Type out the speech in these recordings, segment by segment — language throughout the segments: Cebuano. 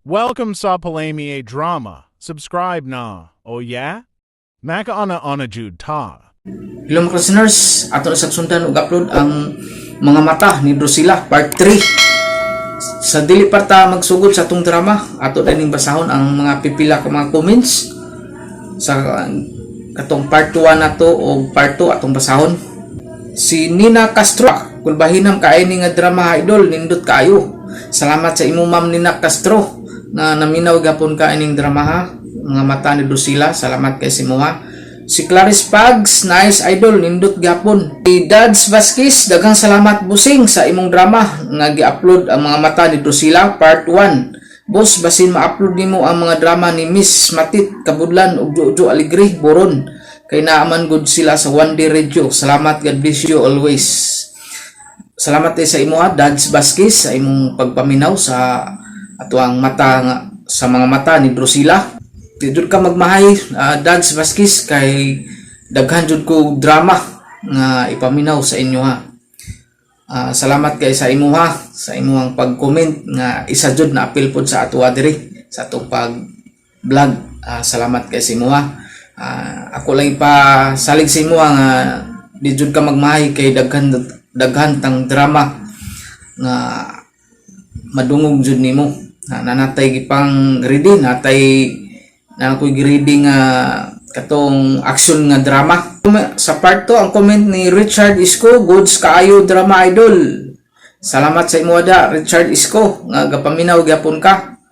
Welcome sa Palami Drama. Subscribe na. Oh yeah? Makaana ana jud ta. Hello mga listeners, ato na sa sundan og upload ang Mga Mata ni Drusilla Part 3. Sa dili pa ta magsugod sa atong drama, ato na ning basahon ang mga pipila ka mga comments sa katong part 1 nato o part 2 atong basahon. Si Nina Castro, kulbahinam kaayo ni nga drama, idol, nindot kaayo. Salamat sa imo, Ma'am Nina Castro, na naminaw gapon ka ining drama ha. Mga Mata ni Drusilla, salamat kay si ha. Si Clarice Pags, nice idol, nindot gapon. Si Dads Vasquez, daghang salamat busing sa imong drama nga gi-upload ang Mga Mata ni Drusilla Part 1. Boss, basin ma-upload nimo ang mga drama ni Miss Matit Kabudlan ug Jojo Alegre Boron. Kay naaman good sila sa One Day Radio. Salamat, God bless you always. Salamat eh sa imo ha, Dads Vasquez, sa imong pagpaminaw sa atuang mata nga, sa Mga Mata ni Drusilla. Di jud ka magmahay, Dads Vasquez, kay daghan jud ko drama nga ipaminaw sa inyo ha. Salamat kay sa imo ha, sa imong pag-comment nga isa jud na apil pod sa atoa diri sa atong pag vlog. Salamat kay sa imo ha. Ako lang ipa salig sa imo ha, nga di jud ka magmahay kay daghan daghan tang drama nga madungog jud nimo. Na nanatay gipang ready, natay na ako'y gi-ready nga katong action nga drama. Sa part 2, ang comment ni Richard Isko, "Goods kaayo drama, idol." Salamat sa imo da, Richard Isko, nga gapaminaw gyapon ka.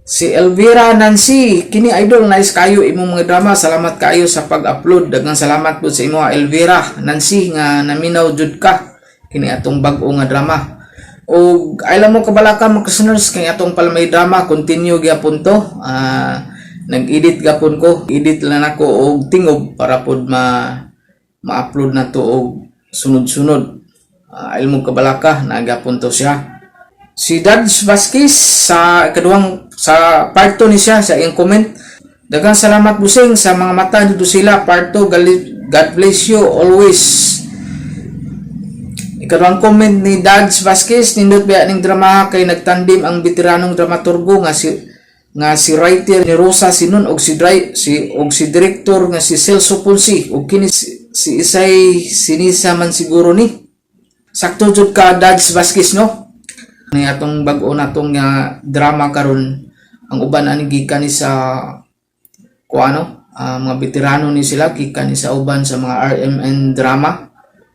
Si Elvira Nancy, "Kini idol, nice kayo imong mga drama. Salamat kaayo sa pag-upload." Daghang salamat po sa imo, Elvira Nancy, nga naminaw jud ka kini atong bag-o nga drama. O alam mo kabalaka mga listeners, kay atong palamay drama continue gyapon to. Nag-edit gapon ko, edit lang ako og tingob para pod ma ma-upload na to og sunod-sunod. Alam mo kabalaka, nagapon to siya. Si Dads Vasquez sa kaduhang sa part 2 ni siya sa iyang comment. "Daghang salamat busing sa Mga Mata ni Drusilla Part 2. God bless you always." Ikaduhang comment ni Dads Vasquez, "Nindot biya ning drama kay nagtandim ang veteranong dramaturgo nga si writer ni Rosa Sinon og si dry, si og si director nga si Celso Ponce og kini si Isay Sinisa man siguro ni." Sakto jud ka, Dads Vasquez, no? Ni atong bag-o natong nga drama karon, ang uban ani gikan ni sa kuano, mga veterano ni sila, gikan ni sa uban sa mga RMN drama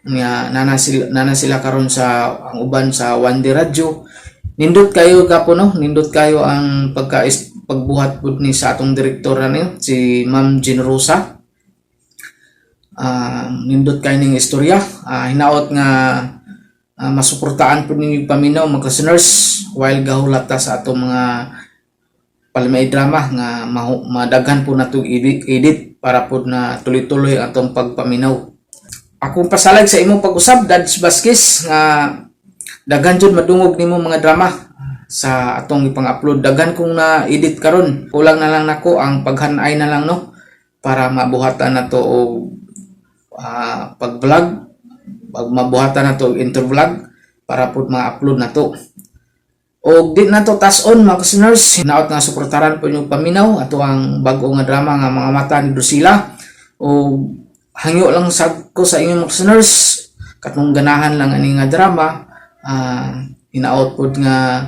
nga nana sila karon sa ang uban sa One Day Radio. Nindot kayo gapo no, nindot kayo ang pagbuhat pud ni sa atong direktor ani si Ma'am Generosa. Nindot kayo ning istorya. Hinaot nga masuportaan pud ninyo paminaw mga listeners while gahulat ta sa atong mga palamay drama nga madaghan po nato edit para pud na tuloy-tuloy ang atong pagpaminaw. Akong pasalig sa imong pag-usab, Dads Vasquez, nga daghan jud madungog nimo mga drama sa atong ipang-upload. Daghan kong na edit karon. Kulang na lang nako ang paghanay na lang no para mabuhatan na to og pag-vlog, pag mabuhatan na to og intervlog para pud ma-upload na to. Og di na to tas-on mga listeners, hinaot nga suportaran po inyong paminaw ato ang bag-o nga drama nga Mga Mata ni Drusilla. Og hangyo lang sad ko sa inyong mga listeners, katong ganahan lang ani nga drama, hinaot pod nga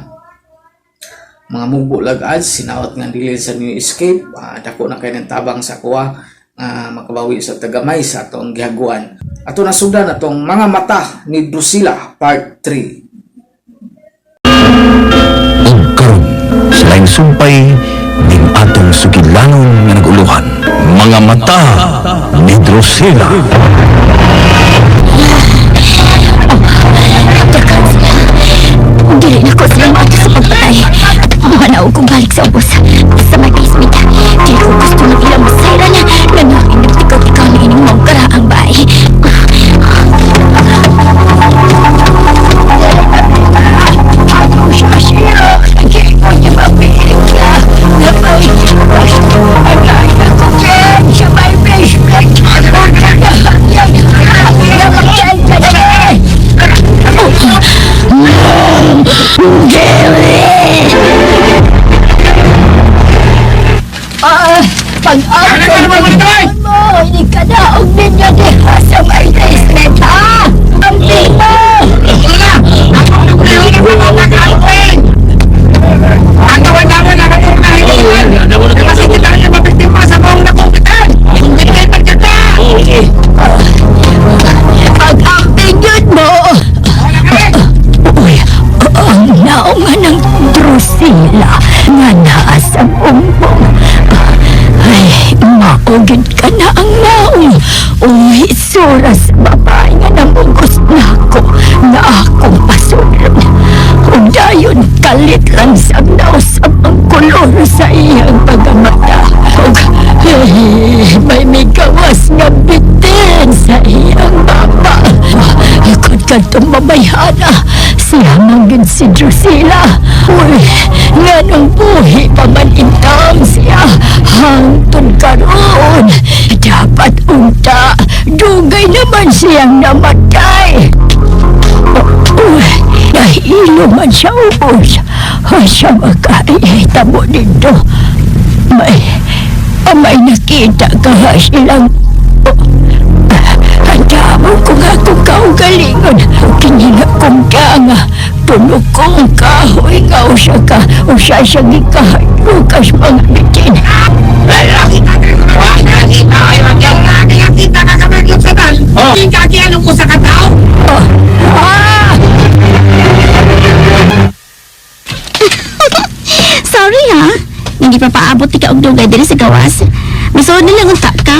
mga mubo lag ads, hinaot nga dili sa ninyo escape. Dako na kay ng tabang sa kuha nga makabawi sa tagamay sa atong gihaguan. Ato na sugdan atong Mga Mata ni Drusilla Part 3. Ug karon sa laing sumpay ning atong sugilanon nga nag-uluhan, Mga Mata ni Drusilla. Daghan sila. Dili na ko sila maadto sa pagpatay. Manaog kong balik sa ubos. Sa may basement. Dili ko gusto na ilang masayran na nakin nagtikaw-tikaw na ining mga karaang bahay. Naunga ng Drusilla nga naa sa bumbong. Ay, maugid ka na ang naong. Uy, sura sa babae nga namugos na ako nga akong pasulon. Ug dayon kalit lang sa nausap ang kolor sa iyang pagkamata. Ug ay, may migawas nga bitin sa iyang baba. Kung kadtong mabayhana, siya man si Drusilla. Uy, nga nung buhi pa man intang siya, hangtod karon. Dapat unta, dugay naman siyang namatay. Uy, nahilo man siya ubos. Ay, siya makahitabo dito. May, may nakita ka ha silang. Ang damo ko nga kung kaugalingon. Kinina kong ka nga. Tunog kong kahoy nga usa ka. Usa siya gikahalukas mga bitin. Ah! Sorry ha. Hindi pa paabot ti ka og dugay diri sa gawas. Misuod na lang unta ka.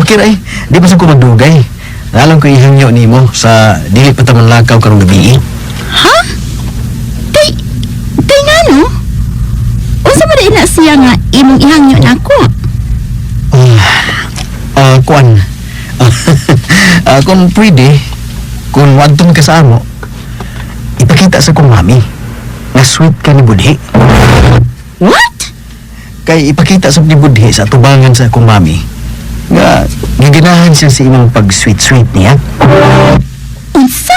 Okay ra eh. Di pa sa ko magdugay. Alam ko ihangyo nimo sa dili pa ta manlakaw karong gabi. Ha? Kay kay ngano? Unsa man na siya nga imong ihangyo nako? Ah, kuan. Kung pwede, kung wadton ka sa amo, ipakita sa kong mami na sweet ka ni Budhi. What? Kay ipakita sa ni Budhi sa tubangan sa akong mami nga giganahan siya sa imong pag-sweet-sweet niya. Unsa?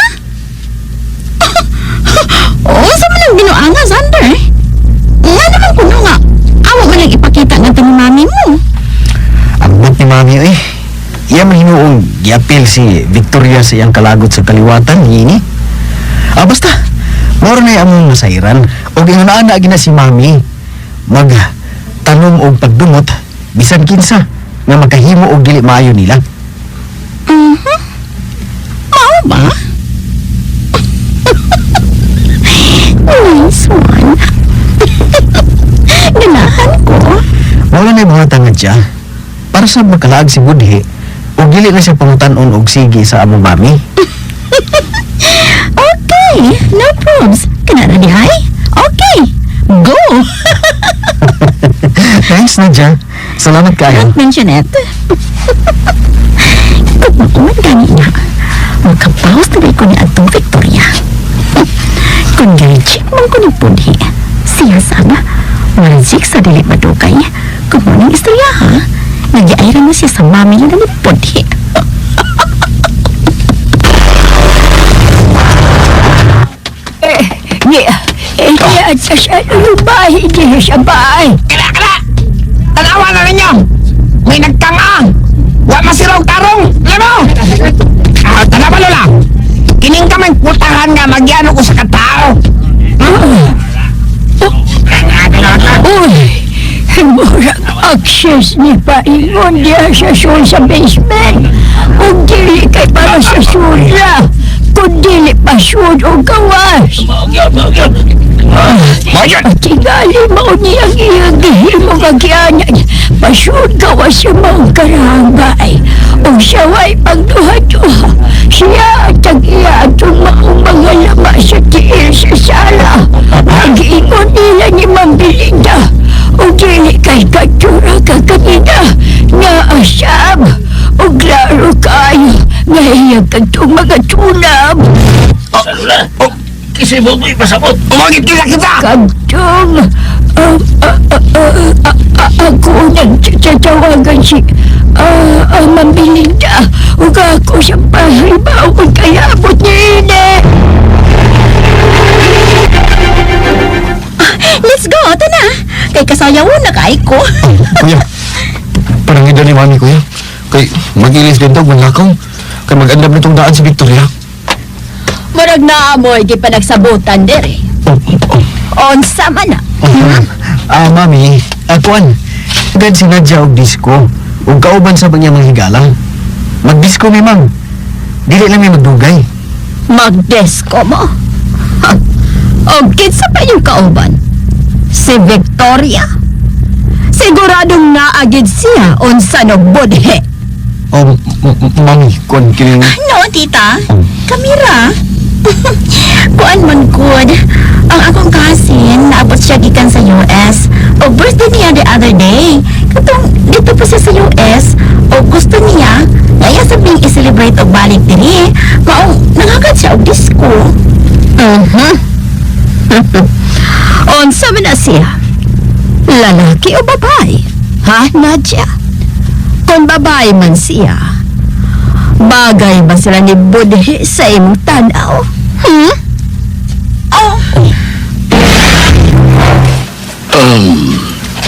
Unsa man ang binuanga, Sander? Nga naman kuno nga. Awa man lang ipakita nga ni mami mo. Ang ni mami eh. Iya man hinuong giapil si Victoria sa iyang kalagot sa kaliwatan niini. Ah, basta. Moro na yung among masairan. Og ingon ana gina si mami. Mag tanom og pagdumot bisan kinsa nga makahimo og dili maayo nila. Mao ba? Nice one. Ganahan ko. Mao na buhatan nga siya. Para sa makalaag si Budhi, og dili na siya pangutan-on og sige sa among mami. Okay, no probs. Kana na dihay? Okay, go! Thanks, Nadja. Salamat kayo. Don't mention it. Kung mauman gani na, makapaus na ko ni atong Victoria. Kung girjik man ko ni Budhi, siya sana, marjik sa dili madugay. Kung mo ning istorya ha, nagyaira na siya sa mami na ni Budhi. Eh, ni, eh, ni, at sa siya lubahi diya sa bahay. Kala, kala! Tanawa na ninyo! May nagkangang! Wa masiraw tarong! Alam mo! Ah, tanawa lola! Kining ka man putahan nga magyano ko sa katao! Uy, murag access ni Paingon diya sa sul sa basement. Ug dili kay para sa sula, kung dili pa sud og gawas. Mayon! At tingali mao niya ang iyang gihimo kagyanan. Pasud gawas sa maong karangay. Ug siya way pagduha-duha. Siya at ang iya atong maong mga lama sa tiil sa sala. Nag-ingon nila ni Ma'am Belinda. Ug dili kay katura ka kanina nga asam. Ug klaro kayo nga iya kadtong mga tunam. Umagit kita kita! Kadtong ako nagtatawagan si Ma'am Belinda. Ug ako sa pahibaw kung kayabot ni Ine. Let's go, tana. Kay kasayaw na kay ko. Kuya, parang ni mami, kuya. Kay mag-ilis din daw, manlakaw. Kay mag-andam nitong daan si Victoria. Murag naamoy di pa nagsabutan dere. Oh, oh, Unsa man na. oh. Ah, mami, kuan. Agad si Nadja og disco. Ug kauban sa bang mga higala. Mag-disco mi, ma'am. Dili lang mi magdugay. Magdesko mo. Ha. O kinsa pa yung kauban? Si Victoria. Siguradong naagid siya unsa no budhe. Oh, mami, kuan kining... No, tita. Kamira. Kuan man good. Ang akong cousin, naabot siya gikan sa US. O birthday niya the other day. Katong dito pa siya sa US. O gusto niya, nga iya sabing i-celebrate og balik diri. Maong nangagad siya og disco. Mhm. Unsa man na siya? Lalaki o babae? Ha, Nadia? Kung babae man siya, bagay ba sila ni Budhe sa imong tanaw? Hmm? Oh,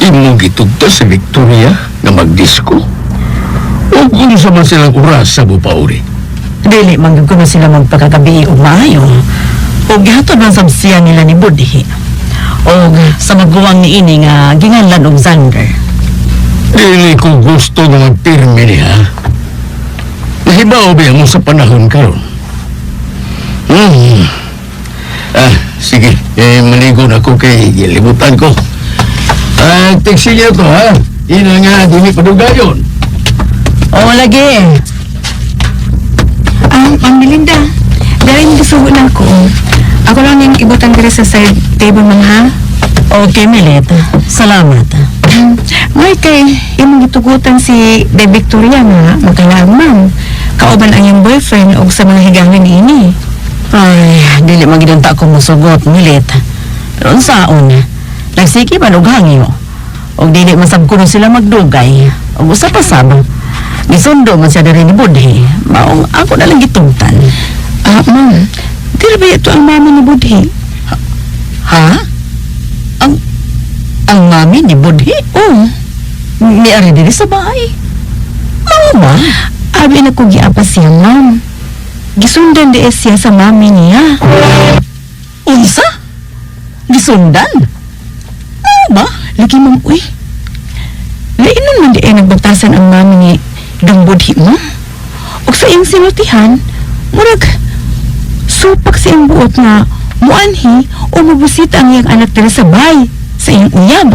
Imong gitugta si Victoria nga magdisko. Ug unsa man silang oras sa bupauri. Dili man gyud kuno sila magpakagabi og maayo. Og gihatod man sab siya nila ni Budhi. Og sa maguwang niini nga ginganlan og Xander. Dili ko gusto nga magpirmi niya. Nahibaw ba mo sa panahon karon? Hmm. Ah, sige. Eh, maligo na ko kay gilibutan ko. Ah, tigsilyo to, ha? Ina nga, dili padugayon. Oo lagi. Ah, Ma'am Melinda, dahil gisugo na ako. Ako lang yung ibutan diri sa side table, ma'am, ha? Okay, Milet. Salamat. May kay imong gitugutan si De Victoria nga magkalaan, ma'am. Kauban ang iyong boyfriend og sa mga higangan niini. Ay, dili man gyud unta ko mosugot, Milet. Pero unsaon? Nagsige man og hangyo. Og dili man sab kuno sila magdugay. Og usa pa sab. Gisundo man siya diri ni Budhi. Maong ako na lang gitugtan. Ah, ma'am, dili ba ito ang mami ni Budhi? Ha? Ang ang mami ni Budhi? Oo, Miari diri sa bahay. Mao ba? abi na ko giapa siya, ma'am. Gisundan di siya sa mami niya. Unsa? Gisundan? Mao ba? Lagi, ma'am, uy. Lainon man di ay nagbatasan ang mami ni Dong Budhi, ma'am. Og sa iyang sinultihan, murag, supak sa iyang buot na muanhi o mabusita ang iyang anak diri sa bay, sa iyang uyab.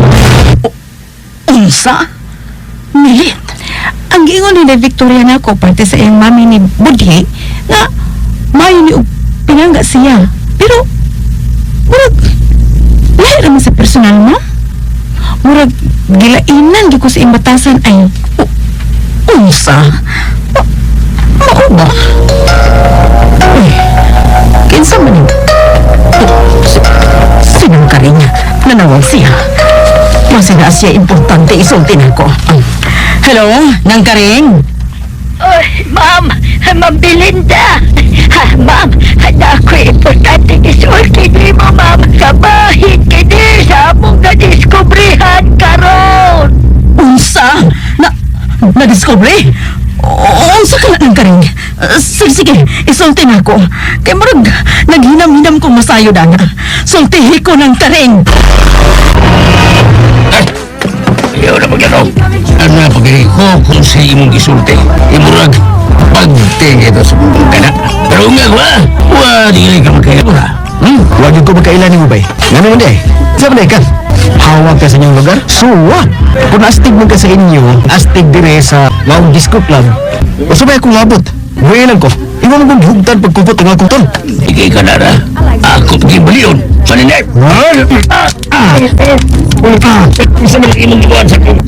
Unsa? Milit. Ang giingon ni Victoria nako parte sa iyang mami ni Budhi nga mayo ni og pinangga siya. Pero murag lahi raman sa personal mo. Murag gilainan gyud ko sa iyang batasan ay Unsa? Mao ba? Uy, kinsa man yun? Oh, sinang karinya? Nanawag siya. Masina siya importante isulti nako. Hello, nang karing? Oy, ma'am, Ma'am Belinda. Ha, ma'am, na ako'y importante isulti ni mo, ma'am. Kabahin kini sa among nadiskubrihan karon. Unsa? Na, na-discover? Unsa ka na nang karing? Sige, sige, isulti nako. Kay murag, naghinam-hinam kong masayo dana. Sultihi ko ng karing. Ayaw na maglanong. Ano na pagkiri ko kung sa imong gisulti. Imurag, pagtingin ito sa mong kana. Pero nga, wa, wa, di ka magkaya. Hmm, wag yun ko magkailan ni mo, bay. Nga naman eh. Sa man ka? Hawag ka sa inyong lugar? Suwa! Kung astig man ka sa inyo, astig dire sa Maong Disco Club. Usa ba akong labot? Buhay lang ko. Iwa mo kong gihugtan pagkupot ang akong tol. Hindi ka na ra. Ako gibalion. Sa ninay. Isa man imong buwan sa kong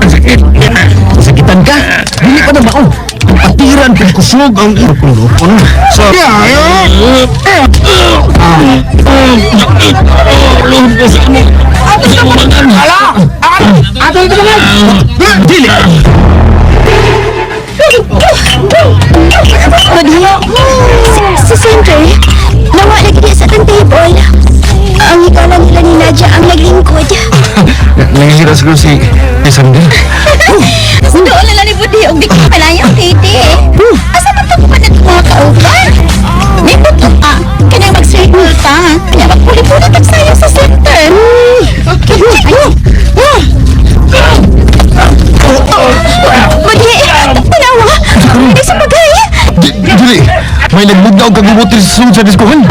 sakit. Masakitan ka? Dili pa na mao. Patiran kung kusog ang iro. Sa... Luhod ko sa imo. Sa umangan. Ala! Ato ito naman! Dili! Budhi, si Sandra, nawa lagi niya sa atong table. Ang hikalan nila ni Nadia ang naglingkod. Nangihira siguro si Sander. Doon na lang ni Budhi, og di ko palayang titi. Asa man to pa mga kauban? May puto ka. Kanya mag-circle ta. Kanya magpuli-puli tag sayo sa center. Budhi, tanawa. Hindi sa pagay. Dili! May nagbugnaw kag bubuti sa sulod sa diskuhan.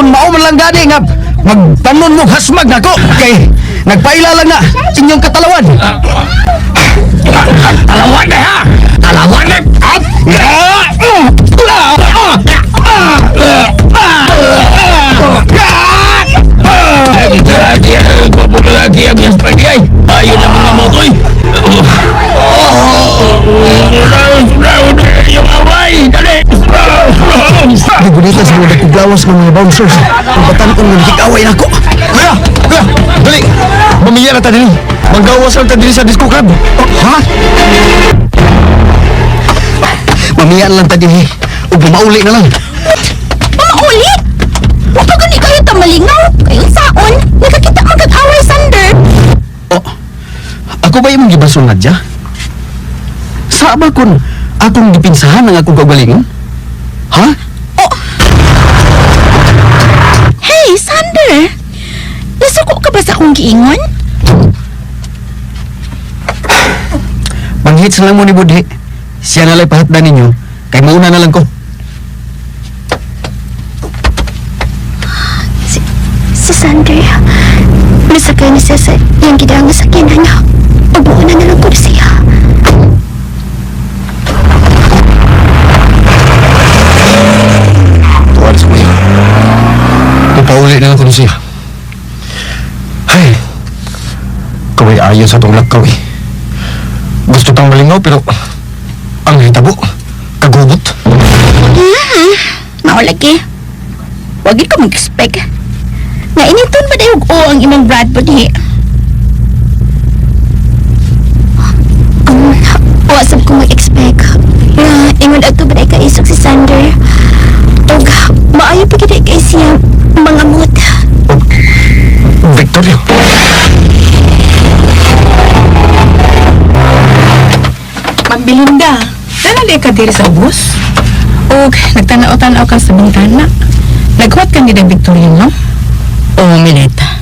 Kung mao man lang gani nga magtanon mo hasmag nako kay nagpaila lang na inyong katalawan. Talawan na ha! Talawan na! Lagi ang iyang ay. Ayun ang mga motoy. Yung away! Dali! Gibunita sa mga nagkuglawas ng mga bouncers. Ang batan-on nga nakikaway nako. Kuya! Kuya! Dali! Mamiya na ta dili. Manggawas lang ta dili sa disco club. Ha? Mamiya na lang ta dinhi. Ug mauli na lang. Mauli! Wa pa gani kayo tamalingaw. Kayo saon, nakakita man kag away, Sander. Oh, ako ba imong gibasol na dya? Sa ba kun akong gipinsahan ang akong kaugalingon? Ha? Oh. Hey, Sander! Nasuko ka ba sa akong giingon? Manghits lang mo ni Budhi. Siya na lang pahatdan ninyo. Kay mauna na lang ko. Si Sander, nasakay na siya sa iyang gidang sakyanan niya. Pagbuo na lang ko na siya. Tuwan sa kuya. Ipauli na lang ko na siya. Ay! Kaway ayon sa tong lakaw eh. Gusto tang malingaw pero ang hitabo, kagubot. Mao lagi. Wag ka mag-expect. Nga initon ba dayog o ang imong Brad Budhi? Wasab ko mag-expect. Nga ingon adto ba day kaisog si Sander? Ug maayo pa gid kay siya mangamot. Victoria. Ma'am Belinda, dala ka diri sa ubos? Og nagtanaw-tanaw ka sa bintana. Naghuwat ka ni Victoria, no? Oo, Mileta.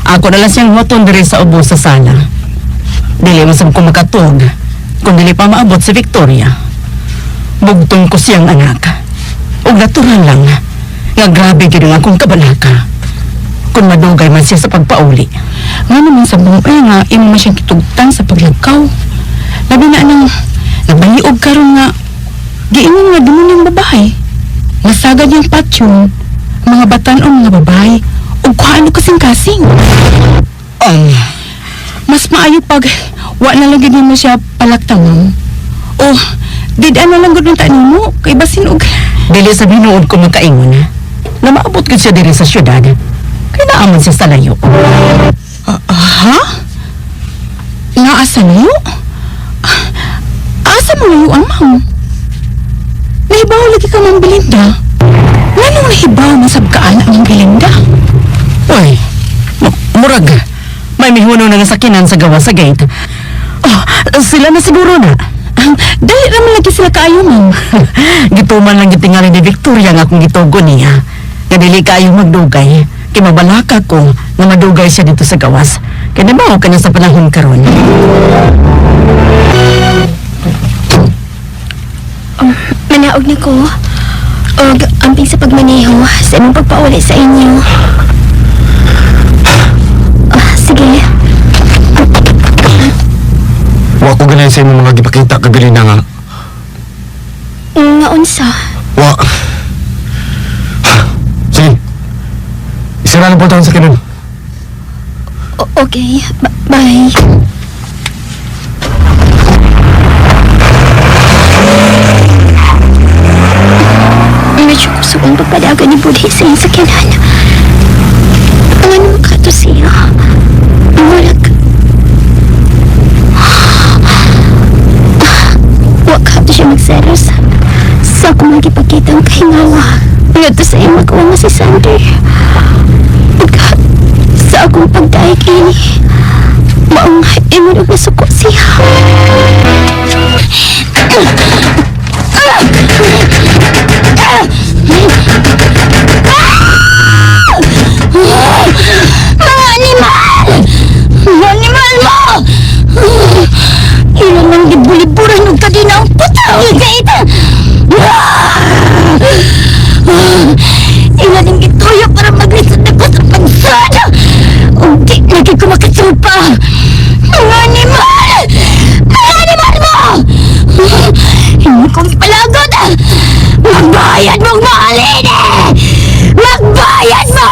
Ako na lang siyang huwaton diri sa ubos sa sala. Dili man sab ko makatuog kung dili pa maabot si Victoria. Bugtong ko siyang anak. Ug natural lang nga grabe gyud ang akong kabalaka. Kung madugay man siya sa pagpauli. Nga naman sa buong ay nga imo man siyang kitugtan sa paglagkaw. Labi na nang nabaliog karon nga giingon nga duman yung babae. Nasagad yung patyon, mga batan-on mga babae, ug kuhaan og kasing-kasing. Mas maayo pag wa na lang gid nimo siya palakta, ma'am. O, did na lang gud unta nimo kay basin og Dili sa binuod ko makaingon na maabot gud siya diri sa syudad. Kay naaman siya sa layo. Ha? Naa sa layo? Asa mo layo ang ma'am? Nahibaw lagi ka, Ma'am Belinda. Nganong nahibaw masab ka ana, Ma'am Belinda? Uy, murag, may mihuno na nga sakinan sa gawa sa gate. Oh, sila na siguro na. Dali raman lagi sila kaayo, ma'am. Gituman lang gitingali ni Victoria nga akong gitugo niya. Nga dili kaayo magdugay. Kay mabalaka ko nga madugay siya dito sa gawas. Kay nabaw ka na sa panahon karon. Manaog na ko. Og amping sa pagmaneho sa imong pagpauli sa inyo. Ah, sige. Wa ko ganay sa imong mga gipakita kabilin na nga. Nga unsa? Wa. Sige. Isira na puntahan sa kinan. Okay, bye. Medyo kusog ang pagpadagan ni Budhi sa iyang sakyanan. Ano makato siya? Murag. Wa ka siya magselos. Sa akong magipakita ang kahingawa. Ngadto sa iyang magawa nga si Sander. Ug sa akong pagdaig ini, maong ingon og nasuko siya. Mga animal! Mga animal mo! Ilan ang libuliburan og kadina ang putang gait! Ilan ang gituyo ka! Mga animal! Mga animal mo! Hindi kong ipalagot! Magbayad mong maalin eh! Magbayad mo!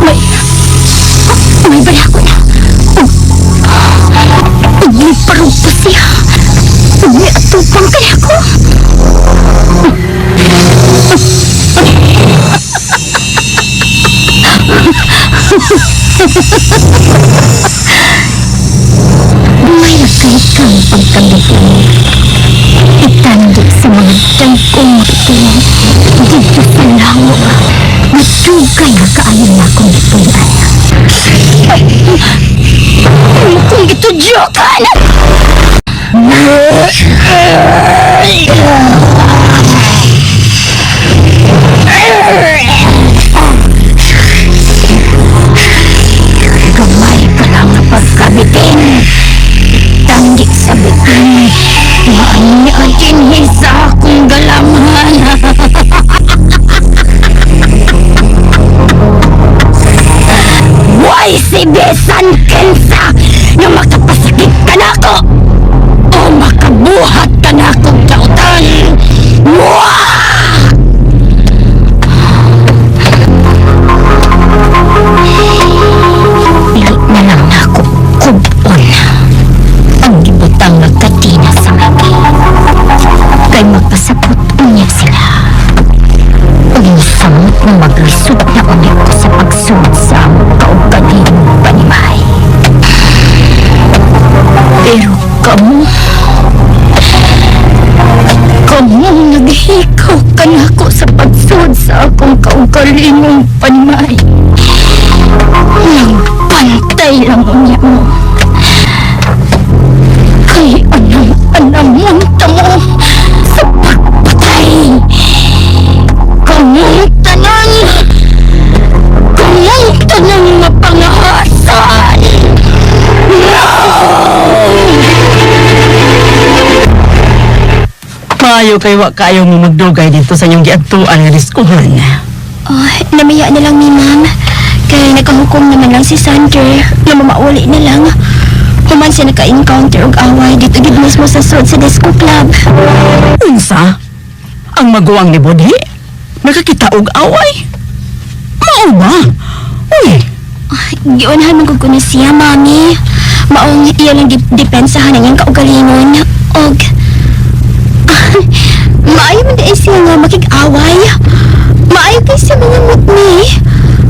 May... May balako na. Ug may parong pa siya. Ug may atupang kaya ko. May nakay kang pagkabitin. Itandi sa mga dagkong ito. Dito sa lango. Natugay na kaayo na akong gituyan. Ay! Ay, kung gitudyokan! Gamay ka lang na pagkabitin. Tanggi sa bitin. Maani sa akong galamhan. Why si Besan Kensa nga makapasakit ka na ako? O makabuhat ka na akong dautan? Wah! Dili na lang nako kubon ang gibutang nga katina sa laki. Kay magpasapot unya sila. Ug samot na maglisod na unya ko sa pagsunod sa among kaugalingong panimay. Pero kamo, kamo naghikaw kanako sa pagsunod sa akong kaugalingong panimay. Nagpantay lang unya mo. Kay anang anamunta mo sa pagpatay. Kamong tanan! Kamong tanan mapangahasan! No! Maayo kay wa kayo mo magdugay dito sa inyong giadtuan nga diskuhan. Oh, namaya na lang ni ma'am. Kay nakahukom naman lang si Sander nga mamauli na lang. Human siya naka-encounter og away dito gid mismo sa sud sa disco club. Unsa? Ang maguwang ni Bodhi? Nakakita og away? Mao ba? Uy, Giunhan man gud ko na siya, mami. Maong iya lang depensahan ang iyang kaugalingon. Og maayo man diay siya nga makig-away. Maayo kay siya mga mutni.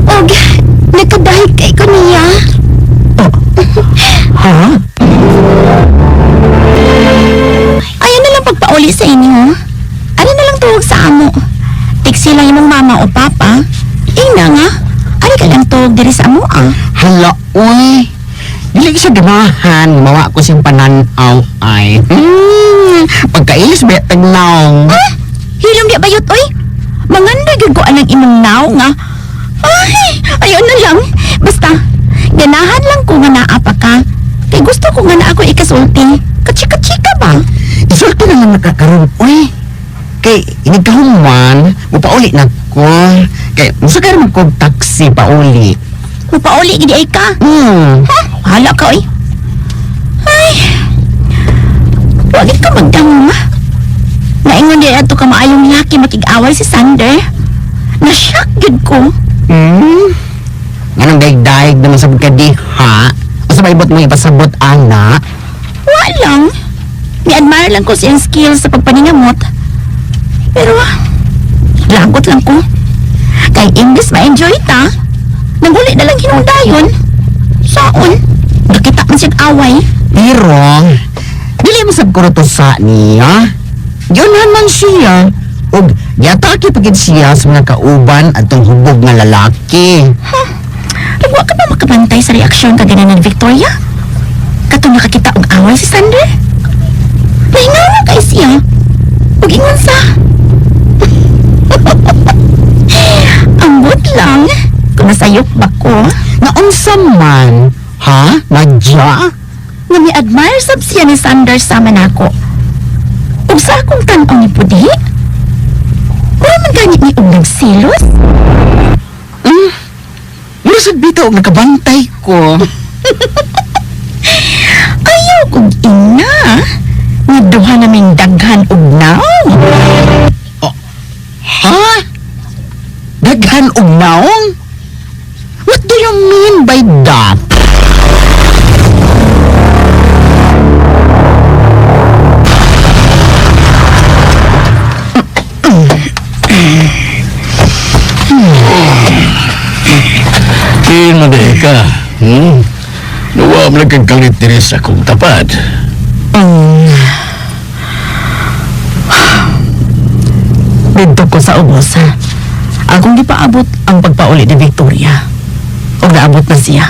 Og nagkadahig kay ko niya. ha? Ayaw na lang pagpauli sa inyo. Ano na lang tuwag sa amo? Tiksi lang imong mama o papa. Ina nga. Ari ka lang tuwag diri sa amo ah. Hala, uy. Dili ko siya ganahan. Mawa ko siyang pananaw ay. Pagkailis ba tagnaw. Ha? Hilom di bayot oy. Mangandoy gyud ko anang imong naw nga. Ay, ayaw na lang. Basta ganahan lang ko nga naa pa ka. Kay gusto ko nga na ako ikasulti. Kachika-chika ba? Isulti na lang nakakaroon, uy. Kay inigkahuman, mupauli na ko. Kay musakay naman kog taxi pauli. Mupauli gid ay ka. Ha? Hala ka oy. Ay. Wag ka magdamo ma. Naingon di ato ka maayong laki makig-away si Sander. Na-shock gid ko. Nganong daig-daig naman sa pagkadiha? O sa maibot mo ipasabot, ana? Wa lang. Ni-admire lang ko siyang skills sa pagpaningamot. Pero, lagot lang ko. Kay imbes ma-enjoy ta, nanguli na lang hinungdayon. Saon, nakita man siyang away. Pero, dili mo sab ko to sa niya. Yunhan man siya. Ug giatake pagid siya sa mga kauban atong hubog nga lalaki. Wa ka ba makabantay sa reaksyon kaganan ni Victoria? Katong nakakita og away si Sander? Nahingaw na kay siya. Ug ingon sa... Ambot lang. Kung nasayop ba ko? Naunsa man? Ha? Nadya? Nga mi-admire sab siya ni Sander sama nako. Ug sa akong tan-aw ni Pudi, wala man gani ni og nagselos. Mura sad bitaw og nakabantay ko. Ayaw kong ina. Nga duha naming daghan og naong. Ha? Daghan og naong? What do you mean by that? Tiin mo dahil ka. Nawa mo lang kang kalit diri sa akong tapad. Didto ko sa ubos. Akong gipaabot ang pagpauli ni Victoria. Og naabot na siya.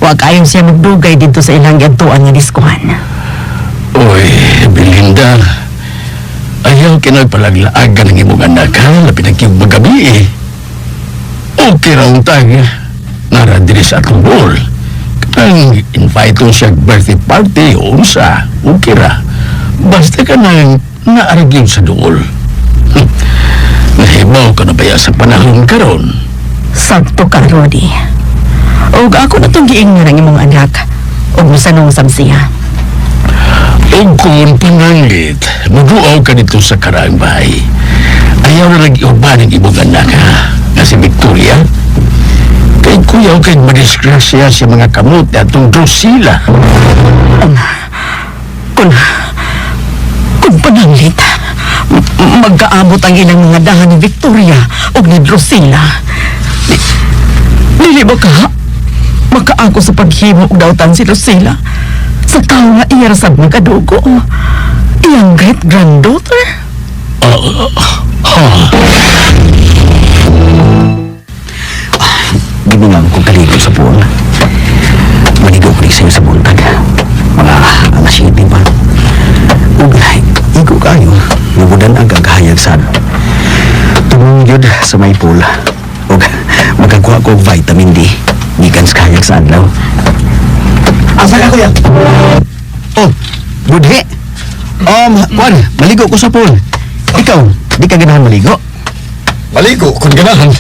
Wa kayon siya magdugay didto sa ilang giadtuan nga diskuhan. Oy, Belinda. Ayaw kinagpalaglaagan ng imong anak ha. Labi na kiyong magabi eh. Okay ra untag. Nara diri sa atong ball. Kanang invite ko siya birthday party o unsa. Okay ra. Basta ka nang naarag yun sa duol. Nahibaw ka na baya sa panahon karon? Sakto ka, Rodi. Og ako na tong giingnan ang imong anak. Og musanong sab siya. Og kung pananglit, maduaw ka dito sa karaang bahay. Ayaw na nag-iuban ang imong anak ha, nga si Victoria. Kay kuya kay madisgrasya sa mga kamot na atong Drusilla. Kung pananglit, magkaabot ang ilang mga dahan ni Victoria o ni Drusilla. Dili ba ka? Makaako sa paghimo og dautan si Drusilla sa tawo nga iya ra sab nagadugo. Iyang great-granddaughter? Giningan ko kaligo sa pool. Maligo ko sa'yo sa buntag. Mga alas 7 pa. Ug igo kayo. Lubudan ang gagahayag sa tungong yun sa may pool. Ug magkakuha ko og vitamin D. Gikan sa kahayag sa adlaw. Asa ka, kuya? Oh, budhi. Kuan, maligo ko sa pool. Ikaw, di ka ganahan maligo? Maligo kung ganahan.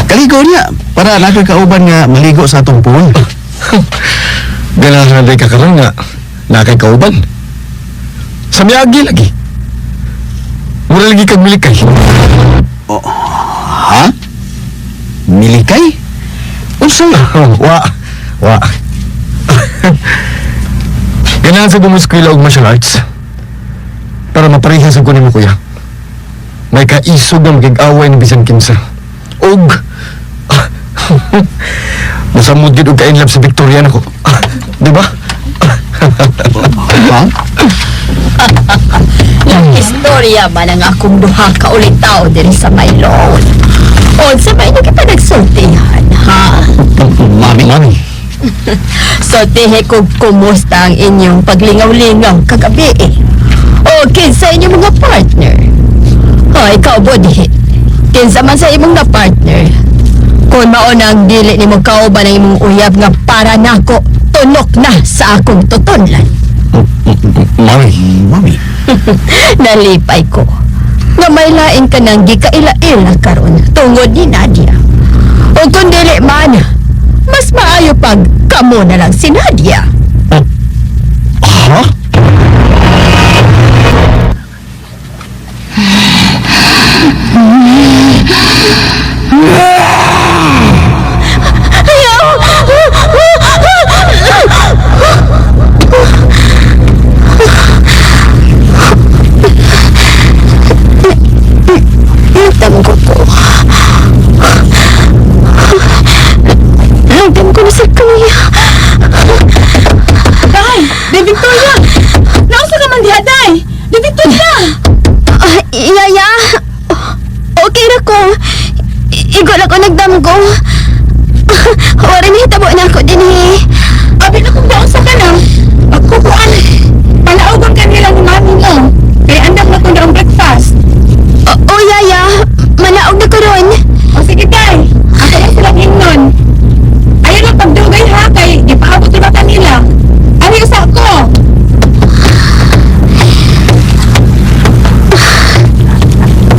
Kaligo niya para naa kauban nga maligo sa atong pool. Ganahan na ka karon nga naa kay kauban. Sa miagi lagi. Mura lagi kag milikay. Oh, ha? Milikay? Unsay? Wa. Wa. Ganahan sa gumuskwela og martial arts. Para mapareha sa kunin mo, kuya. May kaisog nga makig-away ni bisan kinsa. Og masamod gid og kainlab sa Victoria nako. Di ba? Ha? Istorya man ang akong duha ka ulit tao diri sa Maylon. O, sa may inyo kita nagsultihan, ha? Mami, mami. Sultihe ko kumusta ang inyong paglingaw-lingaw kagabi eh. O, kinsa inyong mga partner. O, ikaw, Budhi. Kinsa man sa imong na partner. Kung mao na ang dili ni mo kauban ang imong uyab nga para nako, tunok na sa akong tutunlan. Mami. Mami. Nalipay ko. Nga may lain ka nang gikaila-ila karon tungod ni Nadia. O kung dili man, mas maayo pag kamo na lang si Nadia. Ha? Ayaw! Nagdamgo ko. Nagdamgo na sa kuya. Day! Di Victoria! Nausa ka man diha, Day! Di Victoria! Ah, Yaya, okay ra ko. Igo lang ko nagdamgo. Wala ni hitabo na ako dinhi. Abi na kung nausa ka na. Pagkukuan, palaugon ka nila ni mami mo. Kaya andam na ko na ang breakfast. O, Yaya, manaog na ko ron. O sige, Day. Ako lang silang ingnon. Ayaw lang pagdugay ha, kay ipaabot diba kanila. Ari usa ko.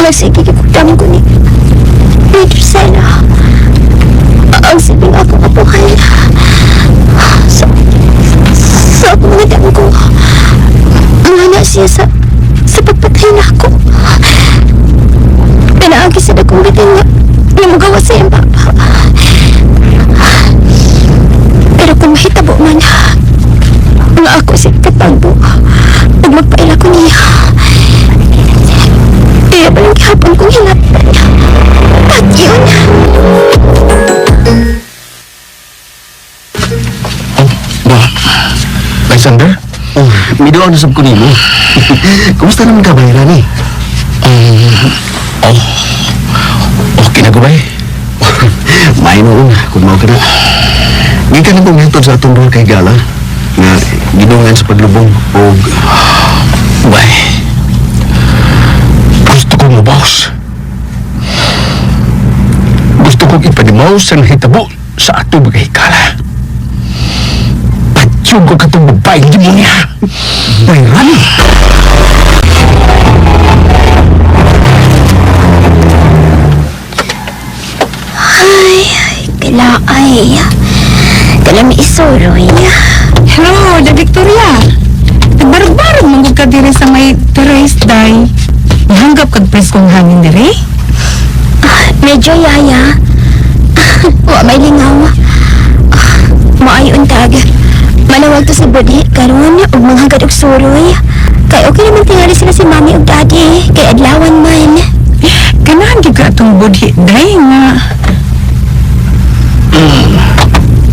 Magsige ko damgo ni Drusilla. Lagi sa akong bitin nga namugawa sa iyang papa. Pero kung mahitabo man nga ako si katagbo ug magpaila ko niya, iya ba lang gihapon kong hinatdan? At yun. Ba, Alexander? Oh, miduang nasab ko nimo. Kumusta naman ka, Bayran eh? Oh, okay na ko ba eh? May noon, kung mao ka na. Gikan na kong hintod sa atong duha kay Gala nga gidungan sa paglubong og Bay, gusto kong mabawas. Gusto kong ipanimaw sa nahitabo sa ato mga hikala. Patyong ko katong babaeng demonya. Bayran. Ay, kalaay. Kalami isuroy. Hello, da Victoria. Nagbarog-barog manggod ka diri sa may terrace, day. Nahanggap kag preskong hangin diri. Medyo yaya. Wa may lingaw. Maay untag. Manawag to sa budhi karon ug manghagad og suroy. Kay okay naman tingali sila si mami ug daddy kay adlawan man. Ganahan gyud ka atong budhi, day nga.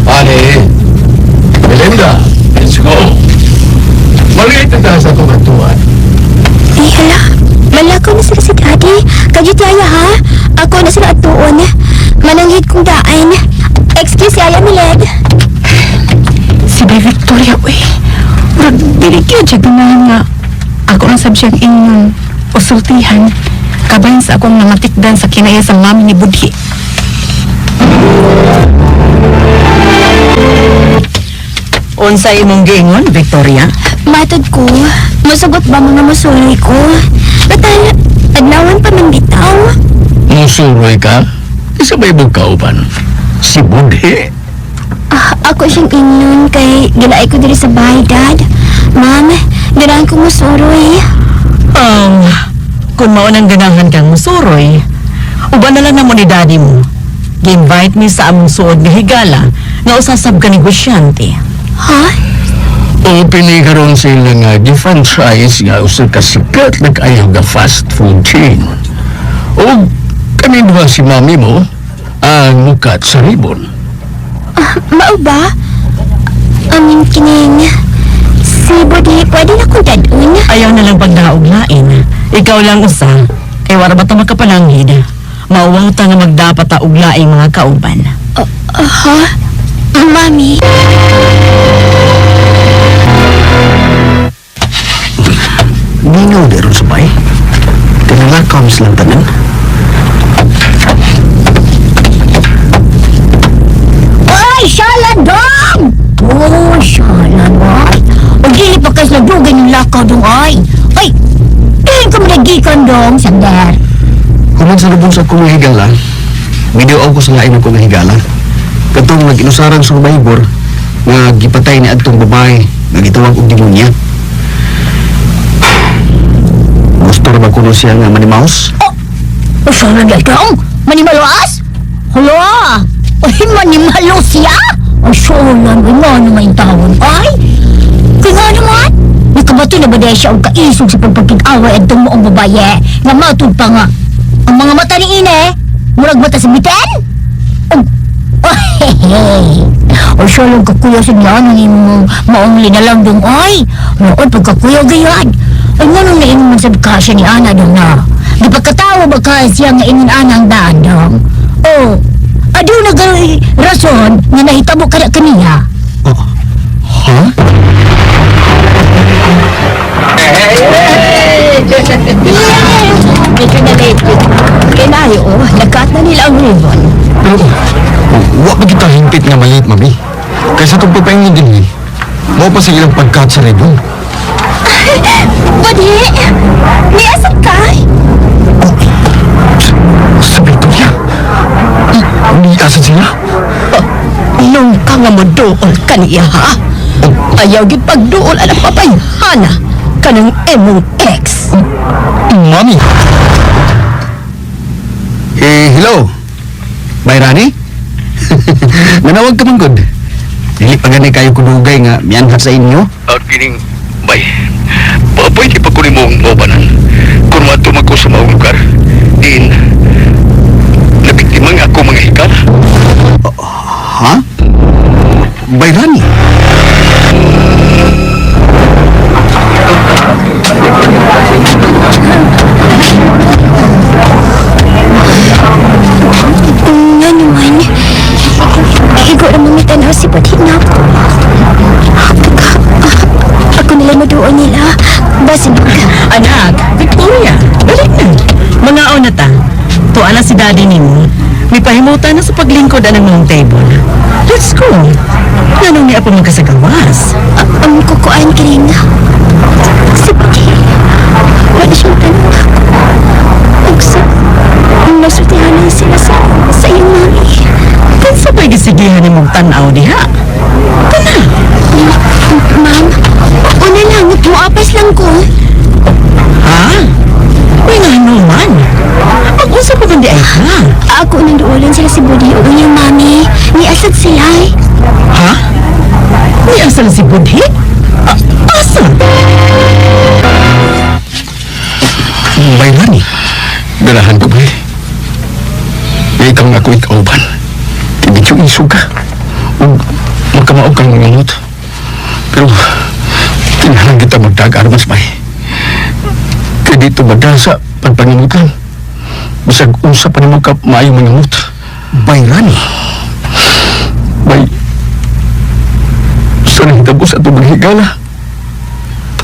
Ani, Belinda, let's go. Maliit na tayo sa itong katuan. Ay hala, malakaw na sila si daddy. Kadyot yaya ha. Ako na sila atuon. Mananghid kong daan. Excuse yaya Miled. Si Bay Victoria, uy. Murag dili gyud siya ganahan nga ako ang sab siyang ingon o sultihan. Kabahin sa akong namatikdan sa kinaya sa mami ni Budhi. Unsa imong giingon, Victoria? Matod ko, musugot ba mga musuroy ko? Total, adlawan pa man bitaw. Musuroy ka? Isa ba ibong kauban? Si Budhi. Ako siyang ingon kay gilaay ko diri sa bahay, Dad. Ma'am, ganahan ko musuroy. Kung mao nang ganahan kang musuroy, uban na lang namo ni daddy mo. Gi-invite mi sa among suod nga higala nga usasab ka negosyante. Ha? O pinikaroon sila nga gi-franchise nga usa ka sikat na kaayo nga fast food chain. O kami duha si mami mo ang mukat sa ribbon. Mao ba? Amin kining si Budhi, pwede na kong dadun? Ayaw na lang pagdaog lain. Ikaw lang usa. Kay wara ba ta makapananghid? Mauwaw ta nga magdapat ta og laing mga kauban. Ha? Mami? Mingaw di ron sa bay. Kanalakaw silang tanan. Ay, shala dong! Oh, shala ay. O dili pa kas nagdugay ng lakaw dong ay. Ay, diin ko managikan dong, Sander. Human sa lubong sa akong higala, video ko sa lain akong higala. Katong nag-inusaran sa survivor nga gipatay ni adtong babae nga gitawag og demonya. Gusto ra ba kuno siya nga manimaus? O shala dong, manimalos? Hala, ay manimalo siya? Ay, shala, ay nga naman yung tawon, ay. Kaya nga naman, nakabato na ba dahil siya og kaisog sa pagpagkig-away at moong babaye nga matud pa nga. Ang mga mata ni Ine, murag mata sa bitin? Oh, oh, O siya lang kakuya sa niya, nang imong maong linalang dong ay. Noon, pagkakuya gayad. Ay, nga nung naingon man sa kasya ni Ana dong na. Di pagkatawa ba ka siya nga ingon Ana ang daan dong? Oh, aduna gay rason nga nahitabo kada kaniya. Oh. Ha? Medyo na medyo. Kaya oh, nagkat na nila ang ribbon. Pero, wa pa kita hingpit nga malit, mami. Kaysa itong pagpaingin din eh. Mao pa sa ilang pagkat sa ribbon. Budhi! May asap ka? Sa Victoria. Ni asa sila? Nung ka nga mo dool kaniya, ha? Ayaw gyud pagduol alang papayhana kanang emong ex. Mami! Bayrani? Nanawag ka man gud. Dili pa gani kayo kudugay nga mianhat sa inyo. Kining, bay, pwede pa ko ni mong maubanan. Kung matumag ko sa maong lugar, diin, nabiktima nga ako mga higala. Ha? Bayrani? Nga naman. Higo ra mga tanaw si Budhi nako. Ako nila maduo nila. Basin Anak, Victoria, balik na. Mga na ta. Tuwa na si daddy nimo. May pahimutan na sa paglingkod anang mga table. Let's go. Nanong niya pa magkasagawas? Ang kukuan kining si Budhi. Wala siyang tanong ako. Ug sa nasultihanan sila sa iyong mami. Kinsa pa'y gisigihan ni mong tanaw diha? Tana! Ma'am, una lang, muapas lang ko. Ha? Uy nga naman. Mag-usap pa man di ay ka. Ako nang duolan sila si Budhi o iyong mami. Niasad sila eh. Ha? May asal si Budhi? Asa? Bayrani? Ganahan ko, bay. Ikaw nga ako ikauban. Medyo isog ka. Ug magkamaog kang mangamot. Pero, kinahanglan kita magdag-armas, bay. Kaya dito madasa pagpangamutan. Bisag unsa pa nimo ka maayo mangamot. Bayrani? Bay, sa nahitabo sa itong mga higala.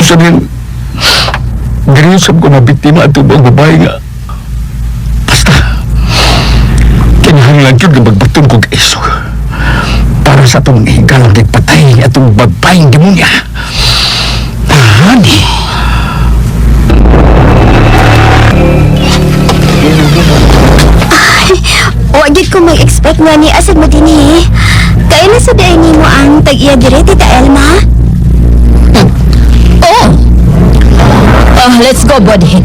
Sa rin, diri sab ko mabiktima at ubang babae nga. Basta, kinahanglan gyud nga magbaton kog isog. Para sa atong higalang patay atong babaeng demonya. Tahani. Wa gyud ko mag-expect nga ni asad mo dinhi. Kaya na sa diay nimo ang tag-iya dire, Tita Elma. Oo. Oh, let's go, Budhi.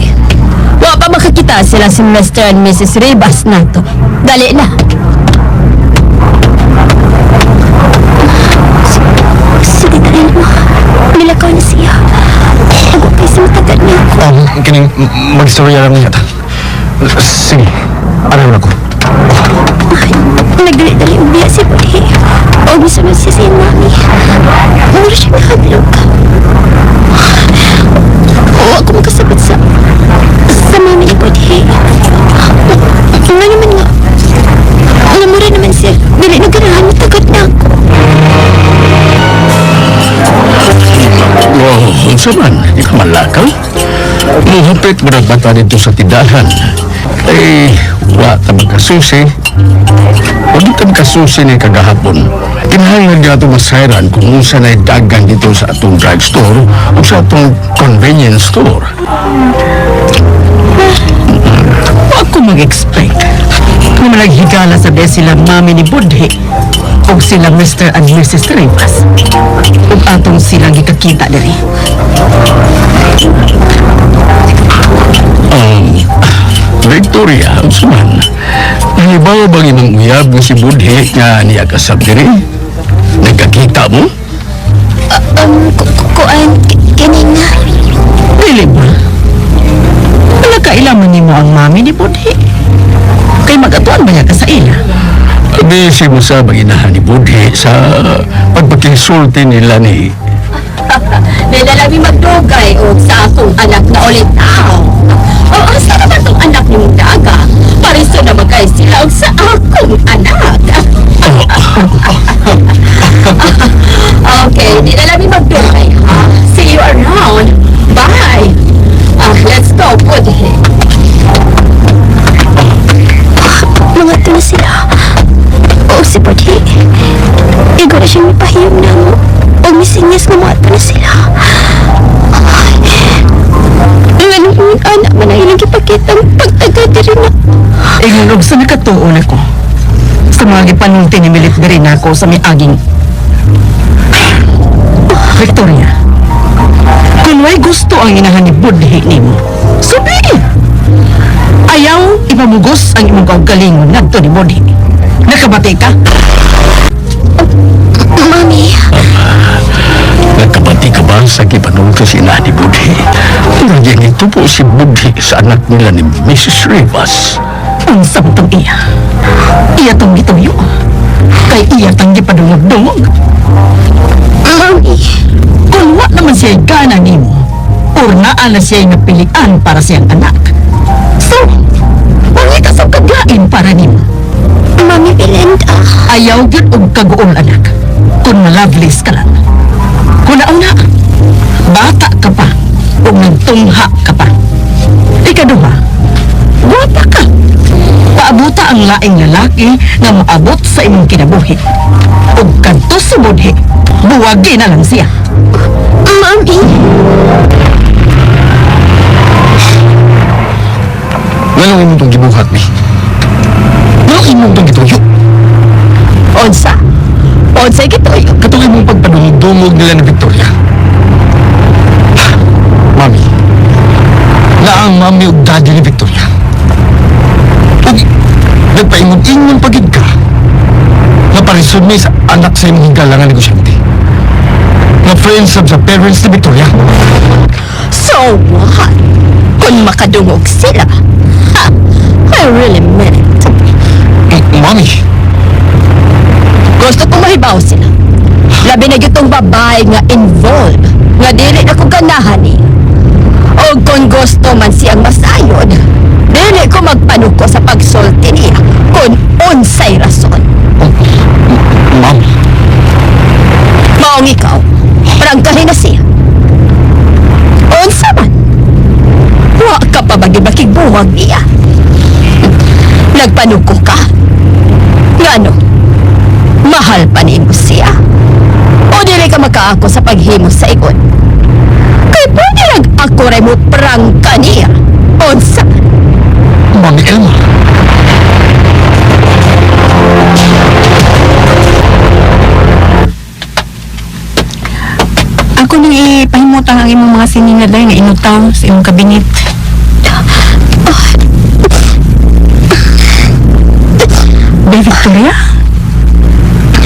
Wa pa makakita sila si Mr. and Mrs. Rivas nato. Dali na. Si Tita Elma, nilakaw na siya. Ako kay sa matagad niya ako. Kining magstorya lang niya ta. Sige, araw na ko. Ay, nagdali-dali ubiya si Budhi. O misunod siya sa iyang mami. Mura siya nakadlok. O ako makasabot sa mami ni Budhi. Nga naman nga. Namura naman siya. Dili na ganahan, matagad na ako. Wow, unsa man, di ka malakaw. Muhapit mo bata dito sa tindahan. Eh, wa ta magkasusi. Wa di ta magkasusi ni kagahapon. Kinahanglan nga ito masayran kung unsa na'y dagan dito sa atong drugstore o sa atong convenience store. Wa ko mag-expect. Nga managhigala sa bes sila mami ni Budhi o sila Mr. and Mrs. Rivas. Ug atong silang gikakita diri. Victoria, unsa man? Nahibaw bang imong uyab nga si Budhi nga niya kasab diri? Nagkakita mo? Kuan, kining na. Dili ba? Wala kailaman nimo ang mami ni Budhi. Kay magatuan ba niya ka sa ila? Busy mo sa baginahan ni Budhi sa pagpakisulti nila ni Nilalabi magdugay og sa akong anak na ulit tao. O asa naman tong anak ni mong daga? Pariso na magkay sila og sa akong anak. Okay, di na lami magdugay ha. See you around. Bye. Ah, let's go, Budhi. Mga to na sila. O si Budhi. Igo na siyang mipahiyom na mo. O misinyas nga mga to na sila. Ay, nga nung anak man ang ilang ipakita ang pagtaga diri na. Ingon og sa nakatuon ako. Sa mga gipanulti ni Milit diri nako sa miaging Victoria. Kung way gusto ang inahan ni Budhi nimo, so be it. Ayaw ipamugos ang imong kaugalingon ngadto ni Budhi. Nakabati ka? Mami, Nagkabati ka ba sa gipanulto si ina ni Budhi? Nagyang ito po si Budhi sa anak nila ni Mrs. Rivas. Unsa mo tong iya? Iya tong gituyo. Kay iya tang gipadungog-dungog. Mami, Kung wa naman siya gana nimo, or naa na siya napilian para siyang anak. So, pangita sa kagain para nimo. Mami Belinda. Ayaw gyud og kaguol anak. Kung loveless ka lang. Kung nauna, bata ka pa, ug nagtungha ka pa. Ikaduha, gwapa ka. Paabuta ang laing lalaki nga maabot sa imong kinabuhi. Ug kadto sa budhi, buwagi na lang siya. Mami, Nganong imong tong gibuhat, mi? Nganong imong tong gituyo? Unsa? Unsa gituyo? Katong imong pagpadungog-dungog nila ni Victoria. Mami, na ang mami ug daddy ni Victoria. Ug nagpaingon-ingon pagid ka. Nga parisod mi sa anak sa imong higala nga negosyante. Nga friends sab sa parents ni Victoria. So what? Kung makadungog sila. Ha! I really meant it. Mami, Gusto kong mahibaw sila. Labi na gyud tong babae nga involved, nga dili na ko ganahan niya. O kung gusto man siyang masayod, dili ko magpanuko sa pagsulti niya kung unsay rason. ma'am, Maong ikaw, prangkahin na siya. Unsa man? Wa ka pa ba gibakigbuwag niya? Nagpanuko ka? Ngano? Mahal pa nimo siya. O dili ka makaako sa paghimo sa ingon? Kay pwede lang ako ray mo prangka niya. Unsa man? Mami Elma. Ako nang ipahimutang ang imong mga sininga day nga inutaw sa imong kabinet. Bay Victoria?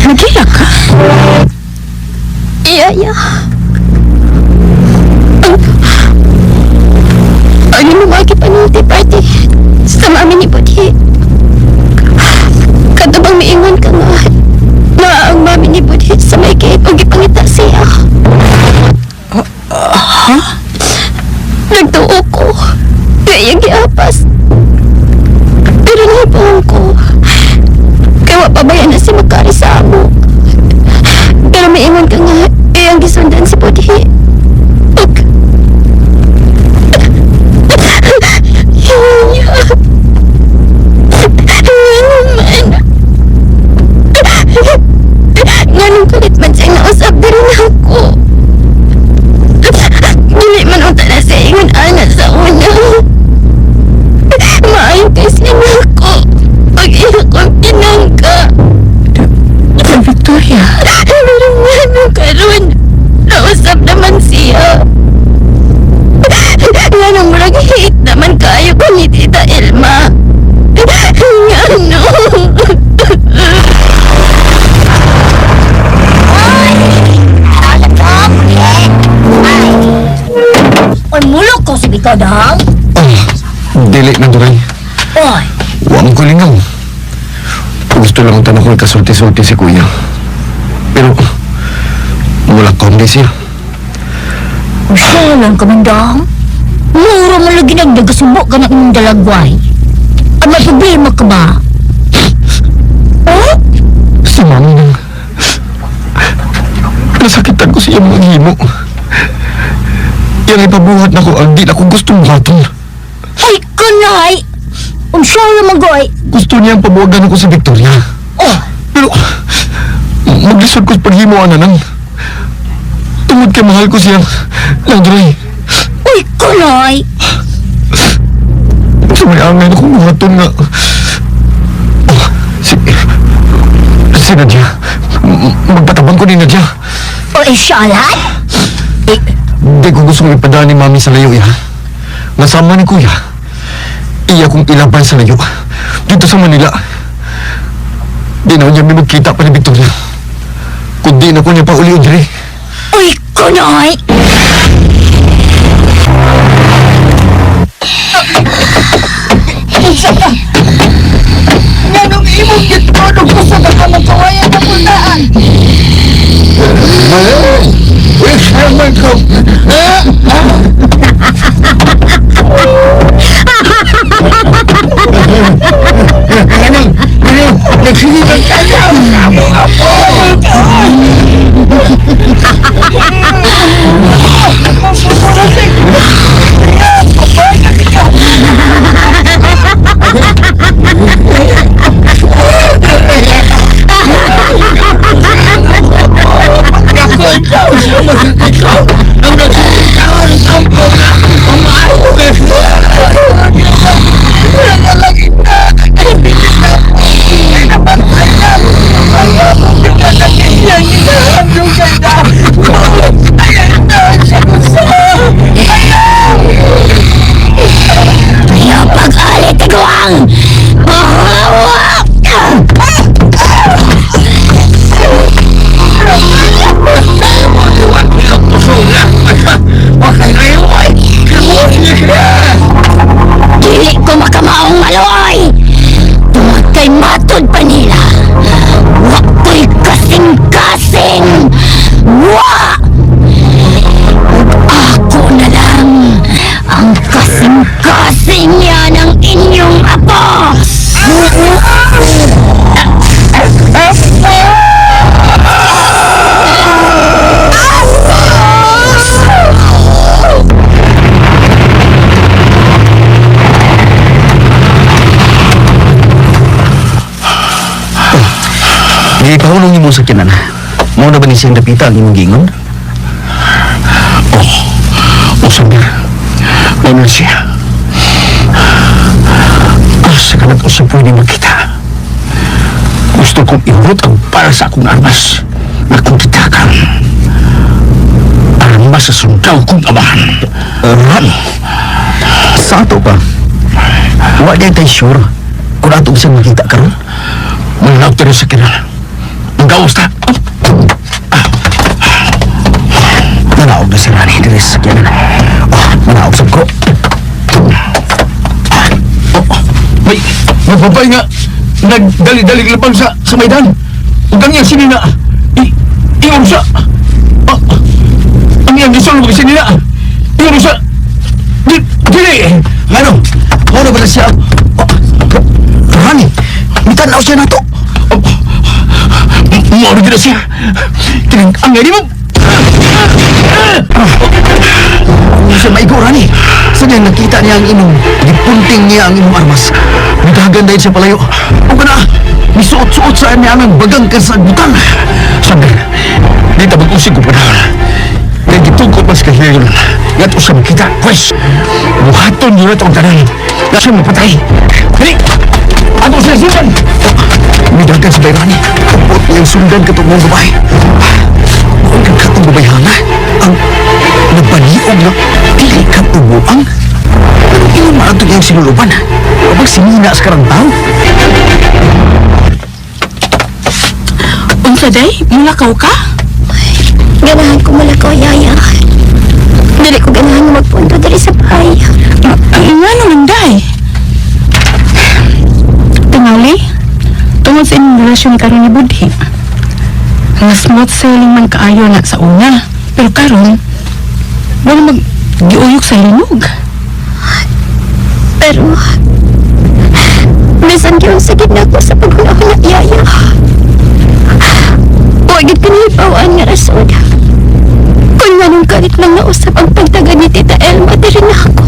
Nagilak ka? Iya, iya. Ang imong mga kipanulti party sa mami ni Budhi. Kadto bang miingon ka nga na ang mami ni Budhi sa may gate o gipangita siya. Ha? Nagtuo ko. Kaya giapas. Pero nahibaw ko. Kaya wa pabayan na si Makari sa amo. Pero miingon ka nga, iyang gisundan si Budhi. Ug... Nga naman. Nga nung kulit man siyang nausap diri na ako. Dili man unta na siya ingon ana sa una. Maayo kay siya na ako. Pag iya kong pinangka. Bay Victoria? Pero nga nung karon, nausap naman siya. Nga nung murag hate naman kayo ko ni Tita Elma. Nga no. Oy, mulok ko si Biko dong. Ah, dili na duray. Oy, Wa man ko lingaw. Gusto lang tanong ko kasulti-sulti si kuya. Pero, wala ko siya. usalan ka man dong. Mura mo lagi nagdagasubo ka na imong dalagway. At may problema ka ba? Oh? Si mami nang... Nasakitan ko siya mga himo. Yang ipabuhat na ko ang di na ko gustong buhaton. Ay, kanay! Unsa naman goy? Gusto niyang pabuwagan ako si Victoria. Oh, Pero, maglisod ko sa paghimo ana nang. Tungod kay mahal ko siya. Landroy, uy, kanay! sa may angay na kong buhaton nga. Oh, si... Si Nadia. Magpatabang ko ni Nadia. O, insyalan? Di ko gustong ipadaan ni Mami sa layo, ya. Nasama ni Kuya. Iya kong ilaban sa layo. Dito sa Manila. Di na niya may magkita pa ni Victoria. Kundi na ko niya pa uli diri. Uy, kunoy! Nganong imong gitudog ko sa kakamagkawayan na puntaan? Ayaw pag-alit, tigwang! Dili ko makamaong maluoy! Tungod kay matod pa nila! Wa ko'y kasing-kasing! Wa! Ug ako na lang ang kasing-kasing niya ng inyong apo! Gipahulong nimo sa kinan. Mao na ba ni siyang dapita ang imong giingon? Oh, Sander. Mao na siya. Asa ka nag-usap pwede magkita. Gusto kong ihurot ang para sa akong armas na kung kitakan. Armas sa sundaw kong amahan. Ran. Sa ato pa. Wa di tay sure kung ato siyang makita karon. Mananaw tayo sa kinan. Ang gawas ta. Nanaog na si Rani diri sa sakyanan. Oh, nanaog sab ko. May, may babae nga nagdali-dali labang sa Maidan. Ug ang iyang sinina, ingon sa, ang iyang gisulong og sinina, ingon sa, dili! Ngano? Mao na ba na siya? Oh, Rani, mitan-aw siya nato. Mao na siya. Kining ang mo. Ano siya maigo, Rani? Sa niya nakita niya ang inom, gipunting niya ang imong armas. Mitahagan dahil siya palayo. O kana, misuot-suot sa niya ang bagang kasagbutan. Sander, di ta mag-usig ko panahon. Kaya gitugkot mas kahilayon. Nga to sa makita. Pwes, buhaton yun na itong tanan. Na siya mapatay. Dali! Ato siya sundan! Midagan sa bayrani. Upot niyang sundan katong mong babae. Huwag kang katong babayhana. Ang nabaniog na dili kang ubuang. Pero iyon maadto niyang sinuluban. Abang sinina sa karang tao. Unsa day? Mulakaw ka? Ganahan ko malakaw, Yaya. Dili ko ganahan nga magpunto diri sa bahay. Nga naman, day. Tingali, tungod sa inyong relasyon karon ni Budhi. Nga smooth sailing man kaayo na sa una. Pero karon, wala mag giuyok sa linog. Pero, bisan gyud sa gid nako sa paghuna-huna, Yaya. Wa gyud ko nahibawaan nga rason. Kung nganong kalit lang nausap ang pagtaga ni Tita Elma, diri na ako.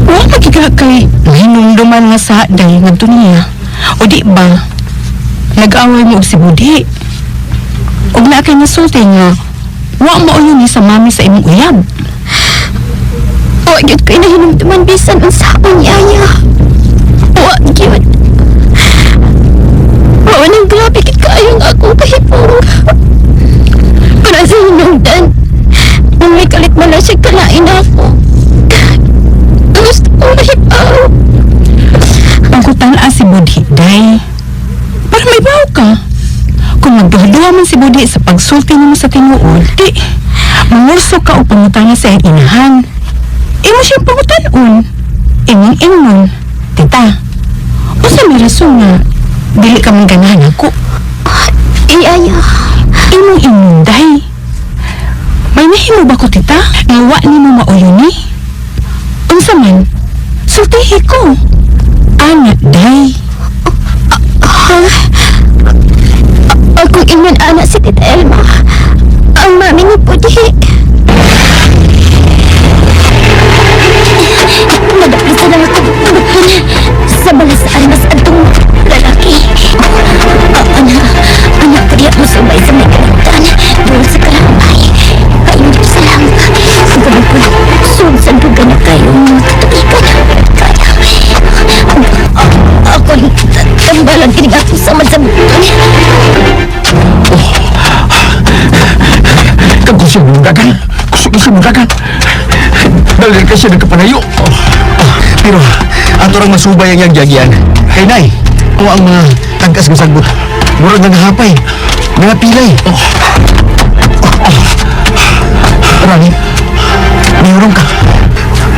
Wa magiga kay hinumduman nga sa day ngadto niya. O di ba? Nag-away mo og si Budhi. Og naa kay nasulti nga wa mauyon ni sa mami sa imong uyab. Wa gyud ko nahinumduman bisan unsaon, Yaya. Wa gyud. Wa nang grabe gid kaayo ang akong kahipong. Para sa hinungdan, nang may kalit man lang siya kalain ako. Gusto kong mahipaw. Ang kutan si Budhi, day. Para may bawo pagpili sa pagsulti nimo sa tinuod, di, mangurso ka o pangutana sa iyang inahan. Imo siyang pangutanon. Imong ingnon. Tita, unsa may rason nga dili ka man ganahan ako? Iyaya. Imong ingnon, day. May nahimo ba ko, tita? Nga wa nimo mauyon ni? Unsa man? Sultihi ko. Ana, day. Akong ingnon ana si Tita Elma. Ang mami ni Pudi. Nadaplisa na ako bukod sa balasaan mas atong lalaki. Ana, anak ko diya mo subay sa may kalimtan. Doon sa karambay. Ayun sa lang. Gabay ko, sud sa duga na kayo mga katuigan. Kaya, ako tambalan kining akong samad sa bukod. Kagkusog mong dagan. Kusog siya mong dagan. Dahil ka siya nagkapanayo. Pero ato rang masubay ang iyang giagyan. Kay nay, kung ang mga tagkas nga sagbot, murag nga nahapay, mga pilay. Oh. Rani, mayroon ka.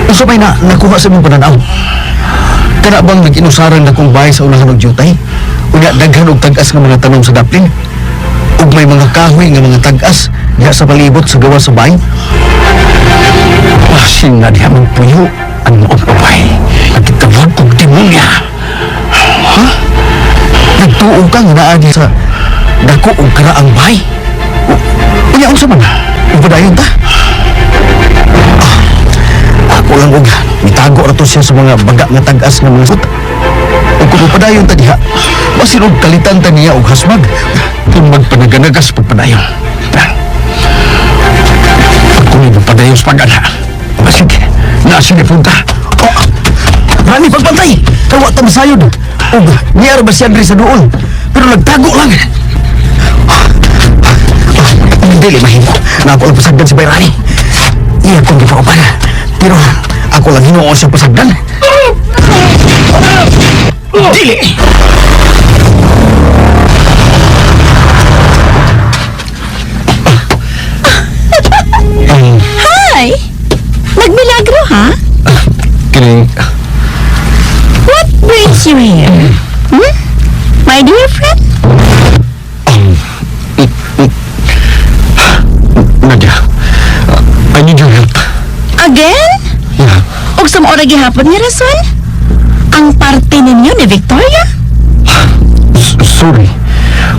Unsa may na nakuha sa imong pananaw? Kana bang nag-inusaran na kong bahay sa unahan og jutay? Unya daghan og tag-as nga mga tanom sa daplin? Ug may mga kahoy nga mga tag-as diha sa palibot sa gawas sa bahay? Basin na diha mong puyo ang maong babae. Nagitawag kong demonya. Ha? Nagtuo ka nga naa sa dako og karaang bahay? Unya unsa man? Ug padayon ta? Ako lang og mitago ra to siya sa mga baga nga tag-as nga mga sut. Ug kung padayon ta diha, basin og kalitan ta niya og hasmag. Kung magpanaganagas pagpadayon. Kung magpadayon sa pag-ana, basig, nasa ni punta. Oh, Rani, pagpantay! Kawa ta masayod. Ug niya ra ba siya diri sa duol? Pero nagtago lang. Dili mahimo. Na ako lang pasagdan si Bayrani. Iya kong gipauban. Pero ako lang hinuon siya pasagdan. Dili! Hi! Nagmilagro, ha? Kining, What brings you here? Hmm? My dear friend? Nadia, I need your help. Again? Yeah. Og sa maura gihapon nga rason? Ang parte ninyo ni Victoria? Sorry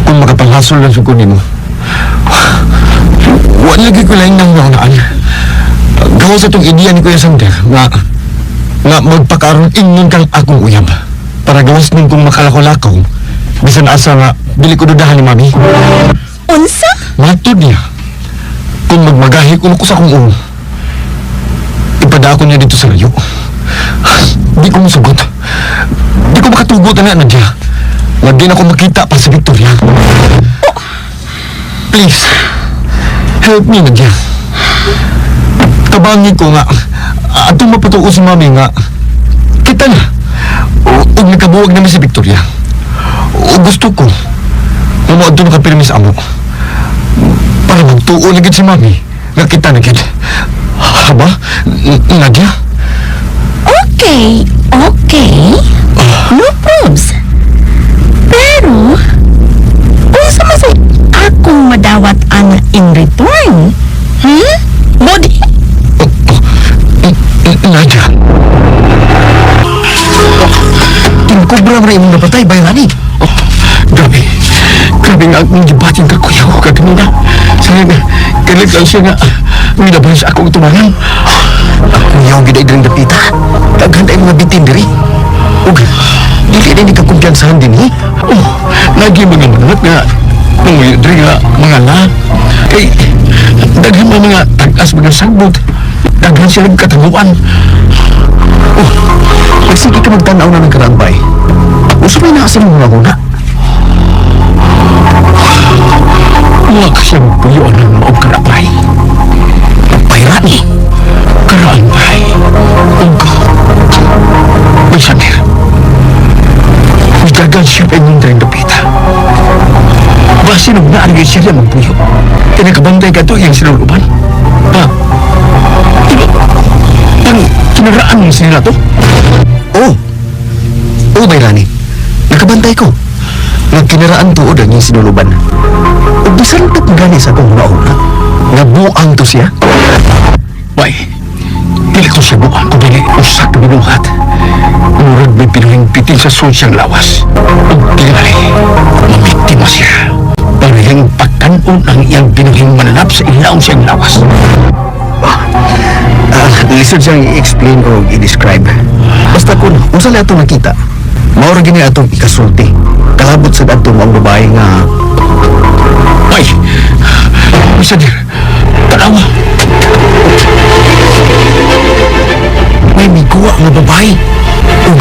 kung makapanghasul lang sa nimo. Wala lagi ko lang nang naunaan. Gawa sa itong ideya ni Kuya Sander nga nga magpakaroon ingnon kang akong uyab para gawas ning kong makalakaw-lakaw bisan asa nga dili ko dudahan ni Mami. Unsa? Matod niya kung magmagahi kuno ko sa akong ulo, ipada ako niya dito sa layo. Di ko musugot. Di ko makatugot na Nadia. Lagi na ko makita pa si Victoria. Please, help me, Nadia. Tabangi ko nga, atong mapatuo si Mami nga, kita na. Ug nagkabuwag namin si Victoria. O gusto ko, nga moadto na kapirmi sa amo. Para magtuo na gid si Mami, nga kita na gid. Haba? Nadia? Okay, okay. No probs. Pero, unsa man say akong madawat ana in return? Hmm? Body? Nadia. Kinkobra man imong napatay, Bayrani. Oh, grabe. Grabe nga akong gibatin ka kuya ko kaganina. Sana nga, kalit lang siya nga, minabahin sa akong tumangan. Kuyaw gid ay diring dapita. Daghan ay mga bitin diri. Ug dili din ni kakumpiyansahan din eh. Oh, lagi mga manat nga, nanguyo diri nga mga la. Kay, daghan mga mga tag-as mga sagbot. Daghan sila kataguan. Oh, magsige ka magtanaw na ng karaang bay. Usa may naa sa mong huna. Wa ka siyang puyo ng maong karapay. Bayrani. Karaan bay. Ug, may sander. May dagan siya pa inyong diring dapita. Basin og naa gyud siya magpuyo. Kay nakabantay ka to iyang sinuluban. Ha? Diba? Ang kinaraan mo sila to? Oh. Oh, bayrani. Nakabantay ko. Nagkinaraan tuod ang iyang sinuluban. Ug bisan pa gani sa akong huna-huna. Nga buang to siya. Bay, dili ko siya buang kung dili usa ka binuhat. Murag may pinuhing pitil sa sulod siyang lawas. Ug tingali, mamiktima siya. Parehang pagkanon ang iyang binuhing mananap sa ilawom siyang lawas. Lisod siyang i-explain o i-describe. Basta kung unsa lang atong nakita, mao ra gini atong ikasulti. Kalabot sa adto ang babae nga Bay, bisa dir, tanawa. May miguwa nga babae ug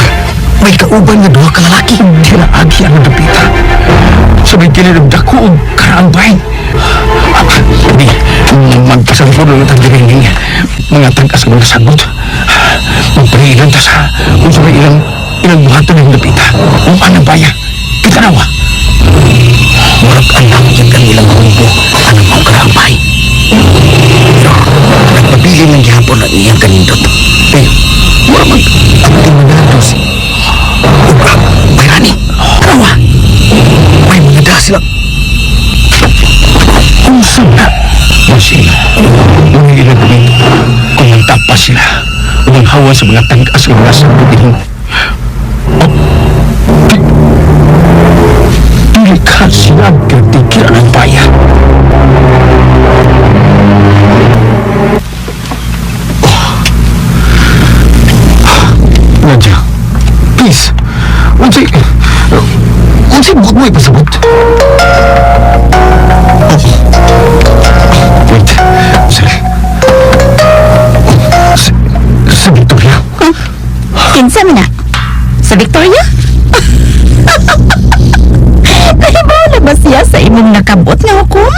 may kauban nga duha ka lalaki. Dira agi ang dapita. Sa may kilid og dako og karaang bay. Di, magpasangkod na tang diri mga tag-as mga sagot. Magparilan ta sa kung sa may ilang ilang buhaton ng dapita. Kung anang baya, kita nawa. Murag alam yan ang ilang humbo anang mga karaang bay. Pero nagpabilin lang gihapon ang iyang kanindot. Pero murag mag ang timanado si ug bayrani. Tanawa. May mga da sila. Unsa na? Masing, nung ilang gawin, kung nagtapas sila, unang hawa sa mga tag-as nga mga sagot din. Oh, dili ka sila caretaker ang baya. Nadia, please. Unsay unsay buot mo ipasabot? Oh. Wait. Sir, Si Victoria. Kinsa man na? Sa Victoria? Nahibaw na ba siya sa imong nakabot nga hukom?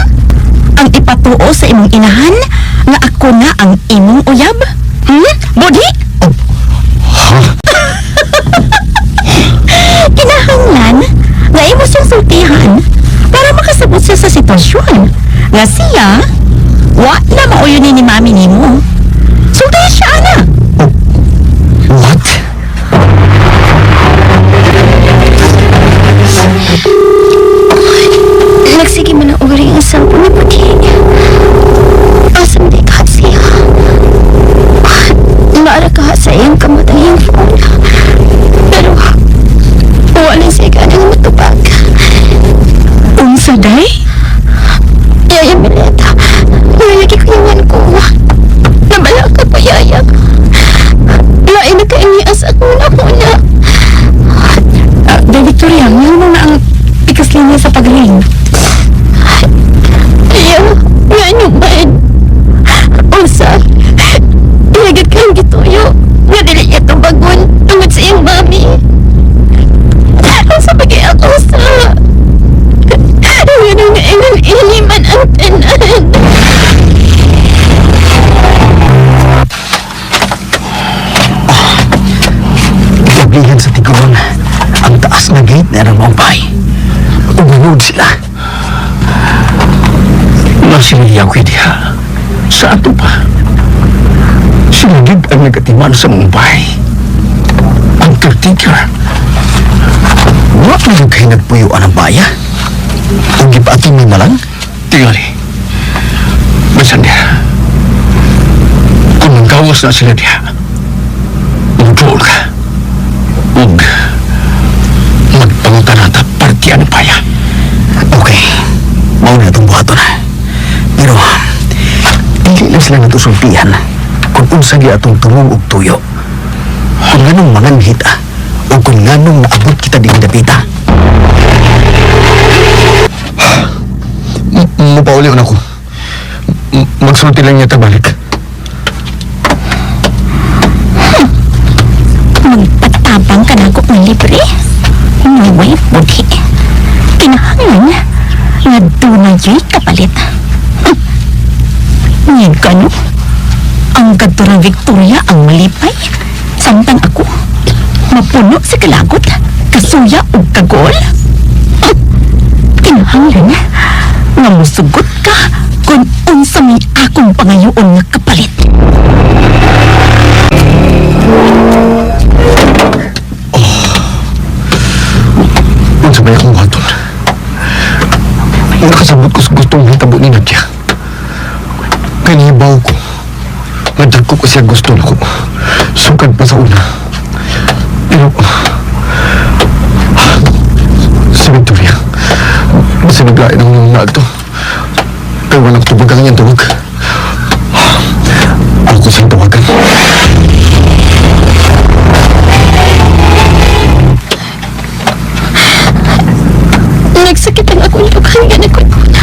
Ang ipatuo sa imong inahan nga ako na ang imong uyab? Hmm? Budhi? Kinahanglan nga imo siyang sultihan para makasabot siya sa sitwasyon. Nga siya, wa na mauyon ni mami nimo. Sultihan siya, ana. What? Nagsige man ang uring ang cellphone ni Puti. Asa man ka siya? Naara ka sa iyang kamot ang iyang phone. Pero wala siya ganang matubag. Unsa day? Yaya Mileta, nalagi ko yung ko. Nabala ka pa, Yaya. Lain na kainias ako na una. Day Victoria, ngayon mo na ang pikas linya sa pag-ring. Iya, nga man. Usa, ilagat kang gituyo. Nga dili niya tubagon tungod sa iyang mami. Ang sabagay ako sa... Nga nung ingon ini man ang tanan. Gablihan sa tiguan. Ang taas na gate na ang bahay. Umunod sila. Nasiliyaw kay diha. Sa ato pa. Sila gid ang nagatiman sa mong bahay. Ang caretaker. Wa na yung kayo nagpuyuan ang baya. Kung gipaatimi na lang, Tingali. Bisan diha. Kung nanggawas na sila diha, magduol ka. Ug magpangutan na ta partiyan ang baya. Okay. Mao na itong buhaton. Pero, dili lang sila natusultihan kung unsa gyud atong tungog og tuyo. Kung nganong manganhit o kung nganong naabot kita ding dapita. Mupauli na ako. Magsulti lang niya tabalik. Magpatabang ka na ako ng libre. No way, budhi. Kinahanglan nga doon na kapalit. Ngayon ka, no? Ang kadturang Victoria ang malipay. Samtang ako, mapuno sa kalagot, kasuya o kagol. Kinahanglan Kinahanglan nga musugot ka kung unsa may akong pangayoon nga kapalit. Unsa ba akong buhaton? Nakasabot ko sa gustong hitabo ni Nadia. Kay nihibaw ko. Nga ko siya gusto nako. Sukad pa sa una. Pero si Victoria, basta naglain ang nang to. Kay walang tubag ang iyang tawag. Ako siyang tawagan. Nagsakit ang akong dughan nga nagkununa.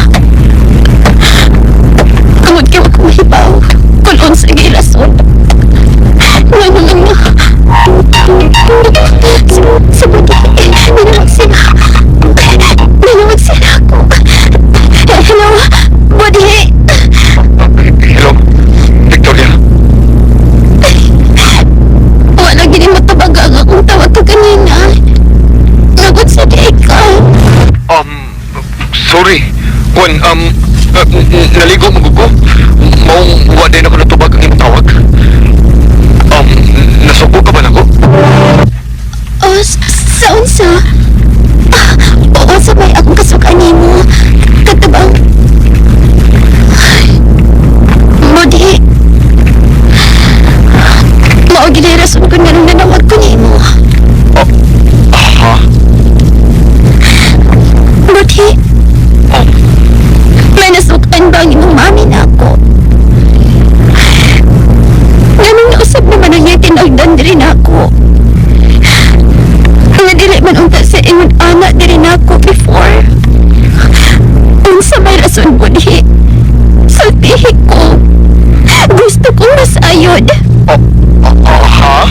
Tungod kay wa ko mahibaw kung unsa gyud rason. Nga naman nga. Sa buti, nanawag sila. Nanawag sila ako. Hello, Budhi. Hello, Victoria. Wala gini matubag ang akong tawag ka kanina. Nagot sa di ka. Sorry. Kwan, naligo mo ko. Maong wa din ako natubag ang imong tawag. Nasuko ka ba nako? Oh, sa unsa? Ah, oo, sa may akong kasukan nimo. Katabang. Ay, Budhi. Mao gid ay rason kung nganong nanawag ko nimo. Ha? Budhi. May nasukan ba ang imong mami na ako? Nganong nausap naman ang iyang tinagdan diri nako. Nga dili man unta sa ingon ana diri nako before. Unsa may rason, Budhi? Sultihi ko. Gusto kong masayod. Ha?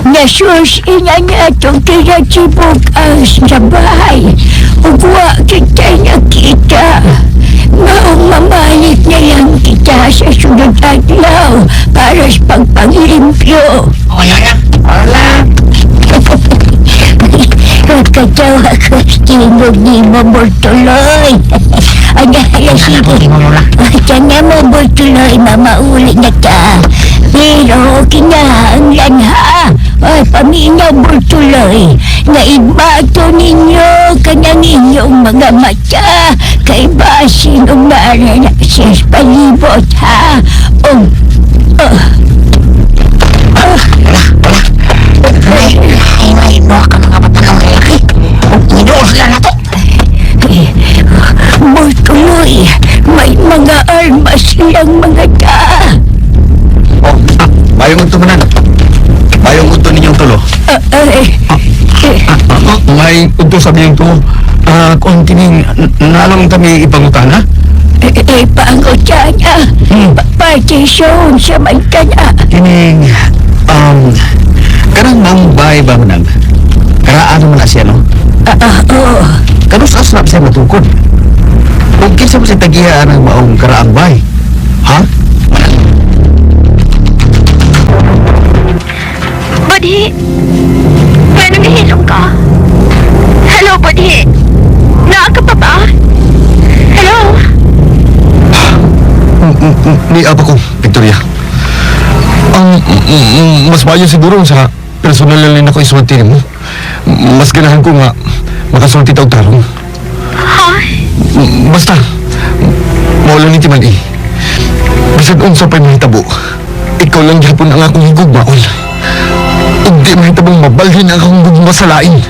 Nasus ina niya itong kinatibok ang sa bahay. Ug wa kita nakita. Maong mamalit na lang kita sa sunod adlaw para sa pagpanglimpyo. Oh, ya. Hola. Katawa ko, tingog ni mo, Bortoloy. Ay, ay, sige. Tanga mo, Bortoloy, mamauli na ta. Pero kinahanglan ha. Ay, paminaw, Bortoloy. Naibato ninyo kanang inyong mga mata. Kay basin umara na siya sa palibot, ha? Ay, ay, no ka mga batanong lalaki. Nidool sila na to. Bortoloy, may mga armas silang mga ta. Oh, mayong unto manan. Mayong unto ninyong tulo. Ay, May unto sa biyang to. Kung kining nalang kami ipangutana. Eh, pangutana. Partisyon sa may kana. Kining, kanang mambay ba manang? Karaan naman na siya, no? Oo. Kanus asnap siya matukod. Kung kinsa mo siya tagihaan ang maong karaang bay? Ha? Budhi! Paano nahilong ka? Hello, Budhi! Naa ka pa ba? Hello? Ni apa ko, Victoria. Ang mas maayo siguro sa personal na rin ako isulti nimo. Mas ganahan ko nga makasulti ta og tarong. Ha? Basta, mao lang ni timan eh. Bisag unsa pa'y mahitabo, ikaw lang gihapon ang akong higugmaon. Ug di mahitabong mabalhin ang akong gugma sa lain.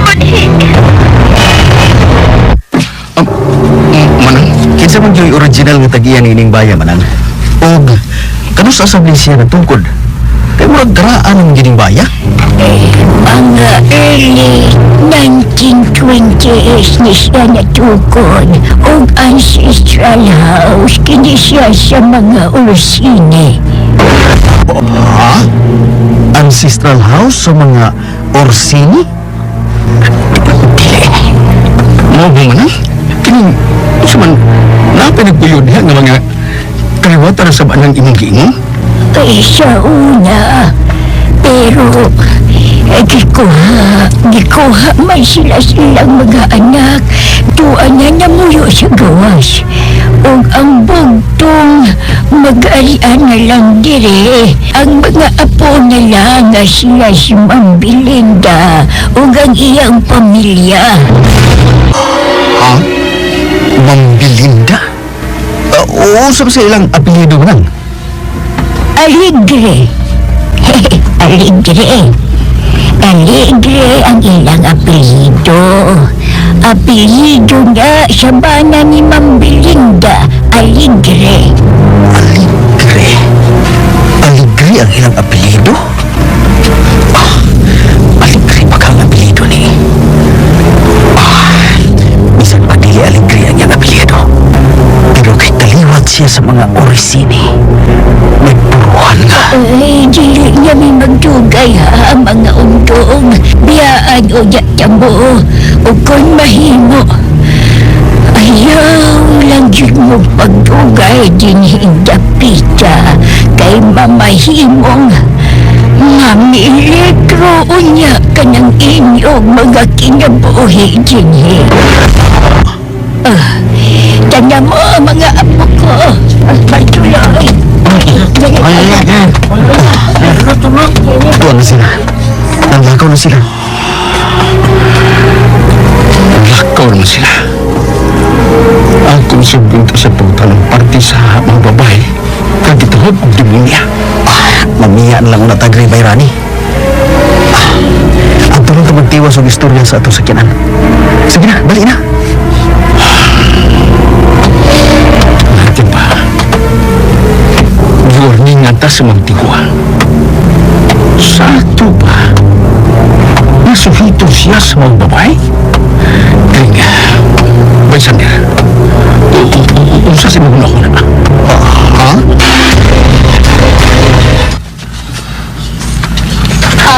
Budhi! Manang, Kinsa man yung original nga tagiyan ining baya manang? Og kanus asa man siya nagtungkod? Kay murag karaan ang gining baya. Eh, mga early 1920s ni siya natukod og ancestral house kini siya sa mga Orsini. Ha? Ancestral house sa mga Orsini? Mao ba manang? Kining, unsa man, napay nagpuyo diha nga mga kaliwatan sa banang imong giingon? Kay sa una, pero Eh, gikuha, gikuha man sila silang mga anak. Tuan na namuyo sa gawas. Ug ang bugtong mag-arian na lang dire. Ang mga apo na lang nga sila si Ma'am Belinda ug ang iyang pamilya. Ha? Ma'am Belinda? Usap sa ilang apelyido mo nang. Aligre. Aligre. Aligre ang ilang apelyido. Apelyido nga sa bana ni Ma'am Belinda, Aligre. Aligre. Aligre ang ilang apelyido? Ah, Aligre pa kang apelyido ni. Ah, bisan pa dili Aligre ang iyang apelyido. Pero kay kaliwat siya sa mga Orsini. Nagpuruhan nga. Ay, dili niya may magdugay ha, mga undong. Biyaan o mo, o kung mahimo. Ayaw lang yun mo pagdugay din hindapita kay mamahimong mamilikro unya ka ng inyong mga kinabuhi din eh. Ah, tanda mo mga apo ko. Patuloy. Tuwan na sila. Nanglakaw na sila. Lakaw naman sila. Ang konsugunta sa pagtanong parte sa mga babae, kagitahod og demonya. Ah, mamiya na lang una tagri bayrani. Ah, ang tulong ta magtiwas og istorya sa atong sakyanan. Sige na, dali na. Natin ba? Warning nga ta sa magtigwa. Sakto ba? Nasuhito siya sa mga babae? Kaya, Baysander, unsa si mga na? Ha?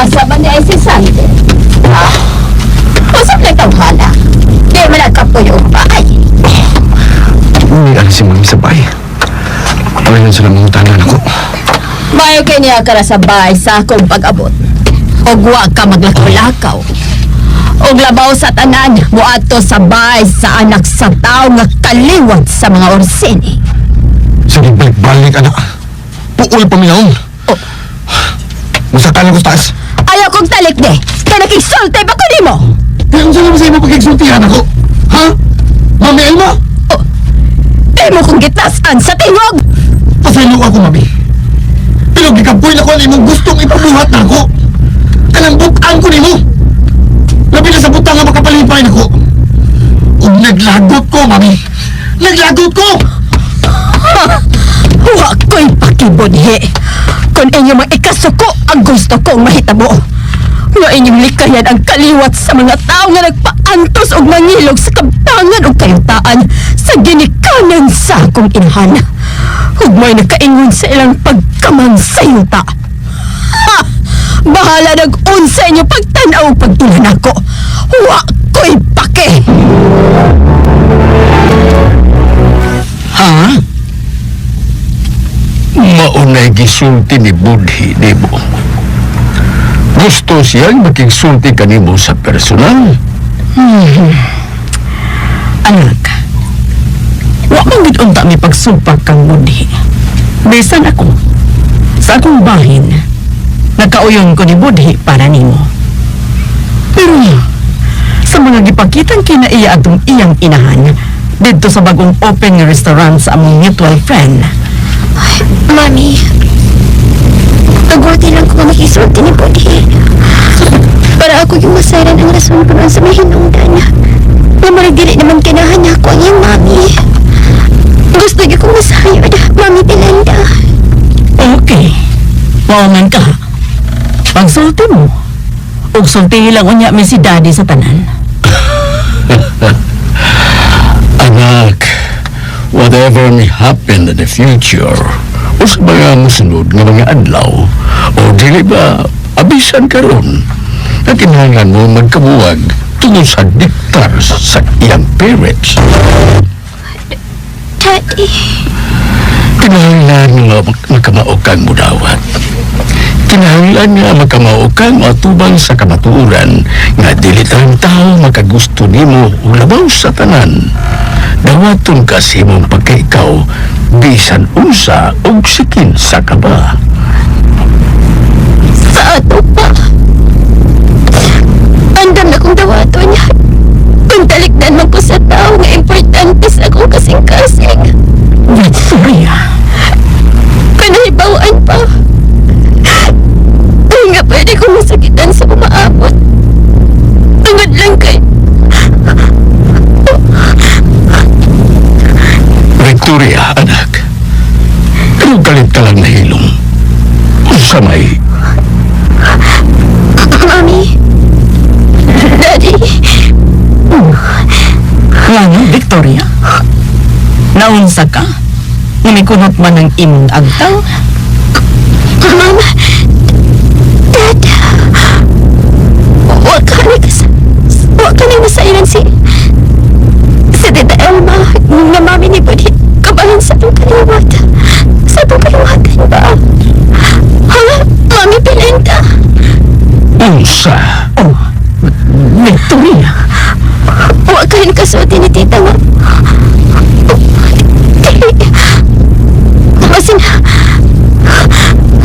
Asa ba niya ay si Sander? Ha? Usap na tawhana. Di man nagkapuyo pa. Ay, Hindi alis si mami sa bahay. Ayaw sila mga tanan ako. mayo kay niya ka na sa bahay sa akong pag-abot. Og wa ka maglakaw-lakaw. Og labaw sa tanan, muadto sa bahay sa anak sa tao nga kaliwat sa mga Orsini. Sige, balik-balik, anak. Puol paminaon. Oh. Masakal ko sa taas. Ayaw kong talik de! Kaya nakigsulte ba ko nimo? Pero kung saan sa imo pagkigsultihan ako? Ha? Mami Elma? Oh, di mo kong gitasan sa tingog! Pasaylo ako, mami. Pero gikapoy na ko ang imong gustong ipabuhat na ako. Kanang bukaan ko nimo. Labi na sa butang nga makapalipay nako. Ug naglagot ko, mami. Naglagot ko! Wa ko'y pakibudhi. Kung inyo mga ikasuko ang gusto kong mahitabo. Nga inyong likayan ang kaliwat sa mga tao nga nagpaantos og mangilog sa kabtangan og kayutaan sa ginikanan sa akong inahan. Ug may nakaingon sa ilang pagkamansayuta. Ha! Bahala nag-unsa inyo pagtanaw pagtulan ako. Wa ko'y pake! Ha? Maunay gisulti ni Budhi nimo. Gusto siyang makigsulti kanimo sa personal. Anak, wa man gid unta mi pagsupak kang budhi. Bisan ako, sa akong bahin, nagkauyon ko ni budhi para nimo. Pero, sa mga gipakitang kinaiya atong iyang inahan, didto sa bagong open nga restaurant sa among mutual friend. Mami, agwati lang ko makisulti ni Budhi. Para ako yung masayran ang rason ko sa may hinungdan. Na murag dili naman kanahan ako ang iyang mami. Gusto niya kong masayod, Mami Belinda. Okay. Mao ka. Pagsulti mo. Ug sultihi lang unya mi si daddy sa tanan. Anak, whatever may happen in the future, o sa mga musunod nga mga adlaw, o dili ba, abisan karon, na kinahanglan mo magkabuwag tungod sa diktar sa iyang parents. Daddy, Kinahanglan nga makamao kang mudawat. Kinahanglan nga makamao kang atubang sa kamatuoran nga dili tanang tao makagusto nimo ug labaw sa tanan. Dawaton ka sa imong pagkaikaw bisan unsa ug sikin sa kaba. Sa ato pa. Andam na kong dawaton niya. Kung talikdan man ko sa tao nga importante sa akong kasing-kasing. Victoria. Panahibawaan pa. Ay nga pwede kong masakitan sa umaabot. Tungod lang kay... Victoria, anak. Pero galit ka lang nahilom. Unsa may Mami. Daddy. Ngano, Victoria? Naunsa ka? Ngumikunot man ang imong agtaw? Mama. Dad. Huwag ka na kas... Huwag ka na masairan si... Si Tita Elma, nga mami ni Budit, kabahan sa atong kaliwat. Sa atong kaliwatan ba? Ha? Mami Pilenta? Unsa? Oh, Victoria. Huwag ka rin kasuotin ni Tita nga. Dili. Masin...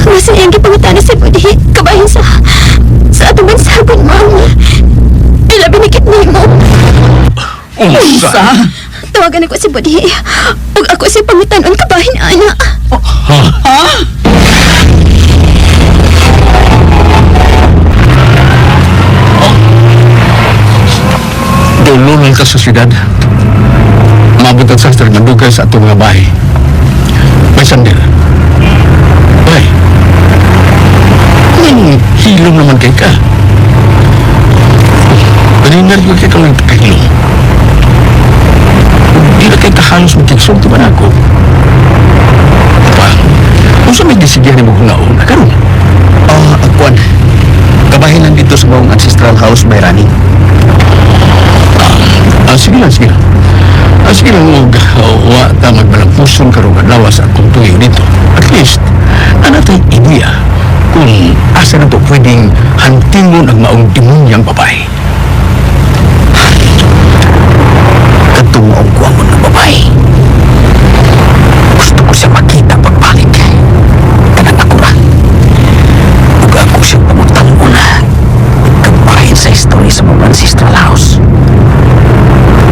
Masin iyang gipangutana si Budhi. Kabahin sa... Sa atong bansagon, Ma'am. Ilabi ni nimo. Unsa? Tawagan ako si Budhi. Ug ako si pangutanon kabahin, ana. Ha? Dulunan ka sa syudad. Maabot ang sastra ng dugay sa atong mga bahay. May sandil. Bay. Anong hilom naman kay ka? Kanina rin ko kay kang nagpakahilom. Di na kay kahalos magkigsulti ba na ako? Pa, unsa may gisigyan ni mo hunaon na karon? Ah, agkuan. Kabahin lang dito sa maong ancestral house may running. Ah, sige lang, sige lang. Ah, sige lang, og wa ta magbalangpuson karong adlaw sa akong tuyo dito. At least, ana tay ideya kung asa na to pwedeng hantingon ang maong demonyang babae. Kadtong maong kuwangon ng babae. Gusto ko siya makita pagbalik. Kanang ako ra. Ug ako siyang pamutanon. Kabahin sa history sa mga ancestral house.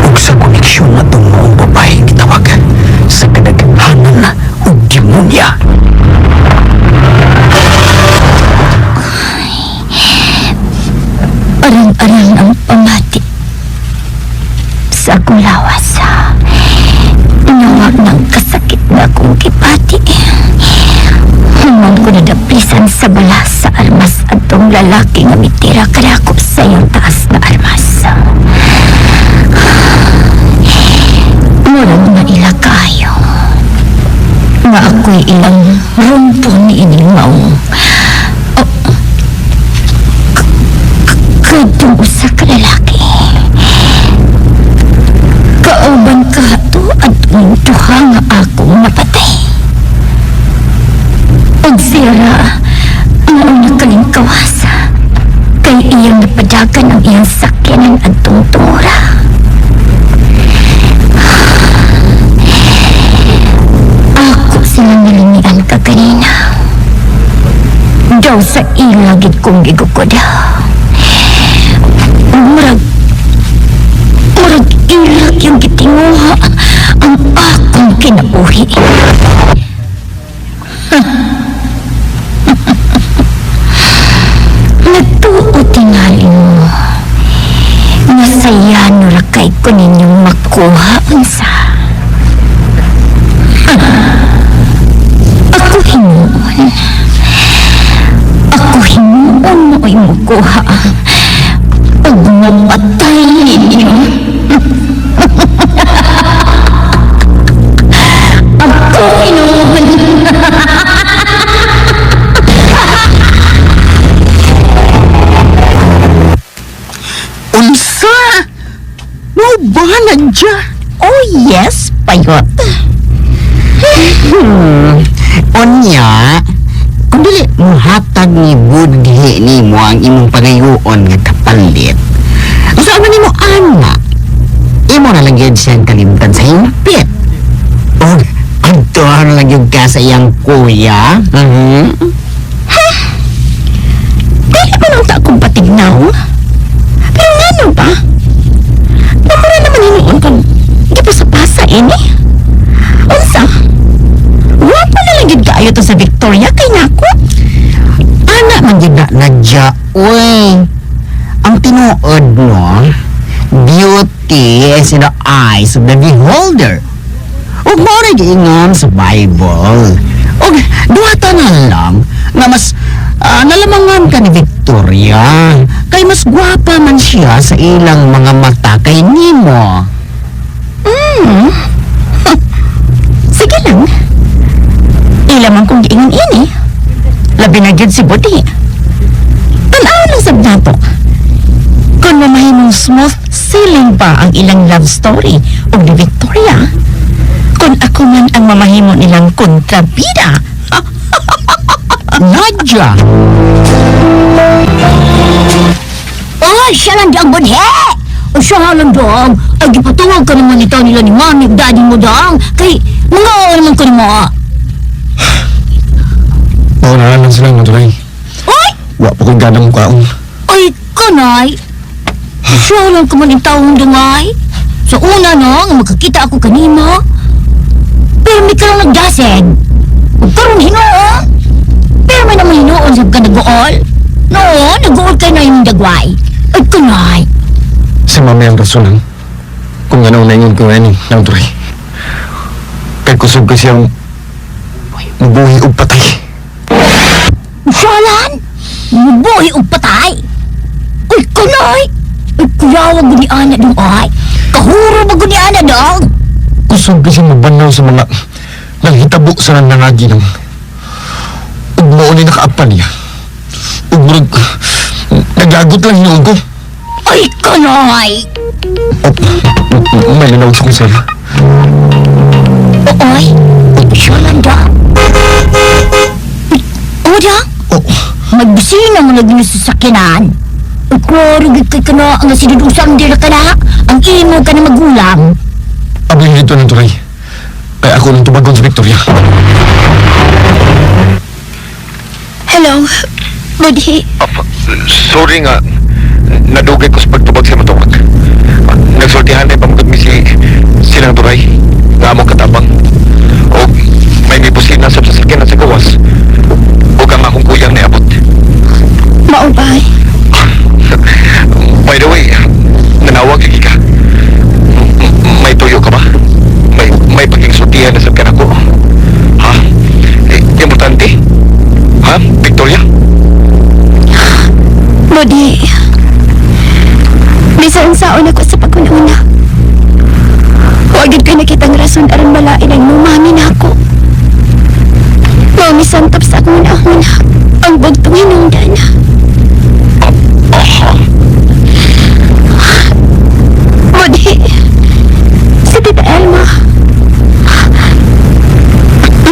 Ug sa koneksyon na itong maong babae gitawag sa kadaghanan ug demonya. Arang-arang ang pamati sa akong lawas. Nawag ng kasakit na akong kipati. Human ko nadapisan sa bala sa armas atong lalaki nga mitira kadako sa iyong taas na armas. Murag na ila kaayo. Nga ako'y ilang rumpo ni ining maong. Oh, kadtong usa ka lalaki. Kauban ka to at duha nga akong napatay. Ug sira, ang una kalingkawas, kay iyang napadagan ang iyang sakyanan adtong tura. Ako silang nalimian ka kanina. Daw sa ilagid kong gigukod. Murag, murag ilag yung gitinguha ang akong kinabuhi. Nagtuo tingali mo. Nasaya ra kay ko ninyong makuha unsa. Ako hinuon. Ako hinuon mo'y mukuha. Pag mapatay ninyo. Ako hinuon. Unsa? Mo ba nandiya? Oh yes, payot. Unya, kung dili muhatag ni Budhi nimo ang imong pagayoon nga kapalit, unsa man nimo ana? Imo na lang yun siyang kalimtan sa hingpit. Og adtohan lang yun ka sa iyang kuya. Dili man ang akong patignaw. Pero ngano ba? Namura naman hinuon kung di pa sa pasa ini. Unsa? Wapa na lang gid kaayo to sa Victoria kay nako. Ana man gyud na nadya, uy. Ang tinuod no, beauty is in the eyes of the beholder. Ug mao ra giingon sa Bible. Ug duhata na lang nga mas nalamangan ka ni Victoria kay mas gwapa man siya sa ilang mga mata kay nimo. Sige lang. Ila man kong giingon ini. Labi na gyud si Buti. Tan-aw lang sab nato. Kung mamahimong smooth sailing pa ang ilang love story og ni Victoria. Kung ako man ang mamahimo nilang kontrabida. Nadya! Oy, siya lang di ang budhe! O siya lang dong. Ay, gipatuwag ka naman ito nila ni mami ug daddy mo dong. Kay, mga oo naman ko mo. Mao na lang sila ng tulay. Oy! Wa pa ko'y ganang mukaon. Ay, kanay! Siya lang ka man yung taong dungay. Sa una, no, nga makakita ako kanimo. Pero may ka lang nagdasig. Huwag karoon hinuon. Pero may naman hinuon sa ka nag-uol. No, nag-uol kayo na yung dagway. Ay, kanay! Si mami ang rason ang kung ano naingon ko ngayon ng tulay. Kay kusog ko siyang mabuhi og patay. Siyalan! Mubuhi og patay! Uy, kanay! Uy, kuyawa guni ana dong ay! Kahuro ba guni ana dong? Kusog ko siyang mabanaw sa mga nanghitabo sa nangagi ng ug mao ni nakaapan niya. Ug murag naglagot lang hinuon ko. Ay, kanay! Op, may nanawag sa kong sel. Oy, siyalan dong! O dong? Oh, Magbisina mo lagi na sa sakyanan. Uy, klaro gid kay kana ang sinudusang dira ka na. Ang imo ka na magulang. abli dito ng tulay. Kaya ako nang tubagon sa Victoria. Hello, Budhi. Sorry nga, nadugay ko sa pagtubag sa matungag. Nagsultihan na pamagod mi si Silang Duray, nga among katabang. O may mibusina sa sasakyan sa gawas. O ang akong kuyang niabot. Mao ba? By the way, nanawag lagi ka. May tuyo ka ba? May pagigsultihan na sa ako. Ha? Eh, importante? Ha, Victoria? Budhi. Bisan saon ako sa pag-una. Huwag ko nakitang rason aron malain ang mumami na ako. Mami santop sa akong una ang bugtong hinungdan. Budhi, si Tita Elma.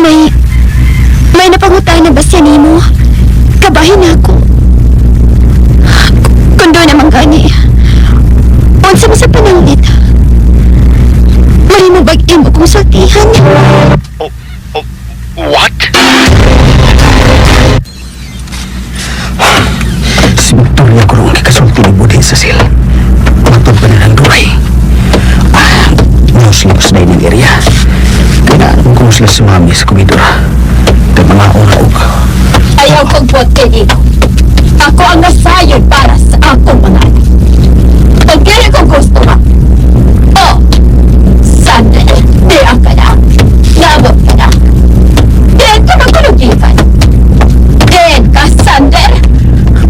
May, may napangutana ba siya nimo? Kabahin ako. Kundo naman gani. Unsa mo sa pananglit? Mali mo bag imo kong sultihan? What? Si Victoria ko ang kikasulti ni Budhi sa sil. Matod pa na ng duray. Ah, Muslim sa dining area. Kaya na kung sila si Mami sa komidor. Kaya mga ora og Ayaw kong buot kay imo. Ako ang nasayod para sa akong mga anak. Pag dili ko gusto ka. Oh, sandal, di ang ka na. Nabot ka na. Di ka magkulugikan. Din ka, Sander.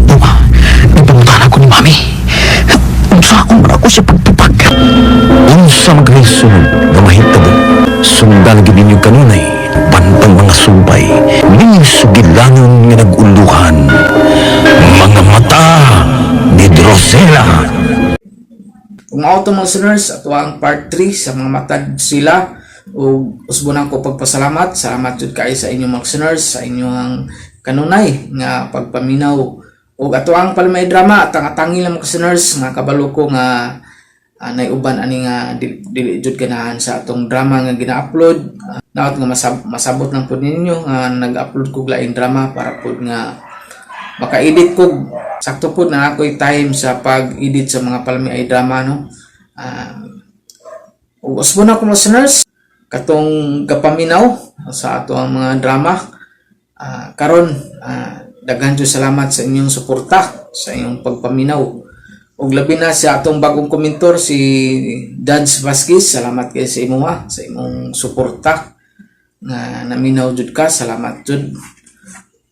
Buma, nagpangutana ko ni Mami. Unsa akong man ako sa pagtupag. Unsa magresulod nga mahitabo, sundan gid ninyo kanunay bantang mga sumpay, ninyo sugilanon nga nag-uluhan. Mga mata ni Drosela. Kung auto mga listeners, ato ang part 3 sa mga matad sila. Ug usbonan ko pagpasalamat. Salamat jud kaayo sa inyong mga listeners, sa inyong kanunay nga pagpaminaw. Ug ato ang palmay drama at ang atangi lang mga listeners nga kabalo ko nga nay uban ani nga dili jud ganahan sa atong drama nga gina-upload. Naot nga masabot lang pud ninyo nga nag-upload kog laing drama para pud nga maka-edit ko, sakto pud na ako'y time sa pag-edit sa mga palmi ay drama, no. Ug usbon ako, mga listeners, katong gapaminaw sa ato ang mga drama. Karon, daghan jud salamat sa inyong suporta, sa inyong pagpaminaw, ug labi na sa atong bagong komentor, si Dads Vasquez. Salamat kay sa imo ha, sa imong suporta nga naminaw jud ka. Salamat jud.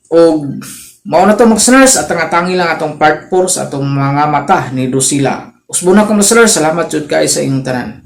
Og mao na to, mga listeners, at ang atangi lang atong part 4 sa atong Mga Mata ni Drusilla. Usbon ako, mga listeners, salamat jud kay sa inyong tanan.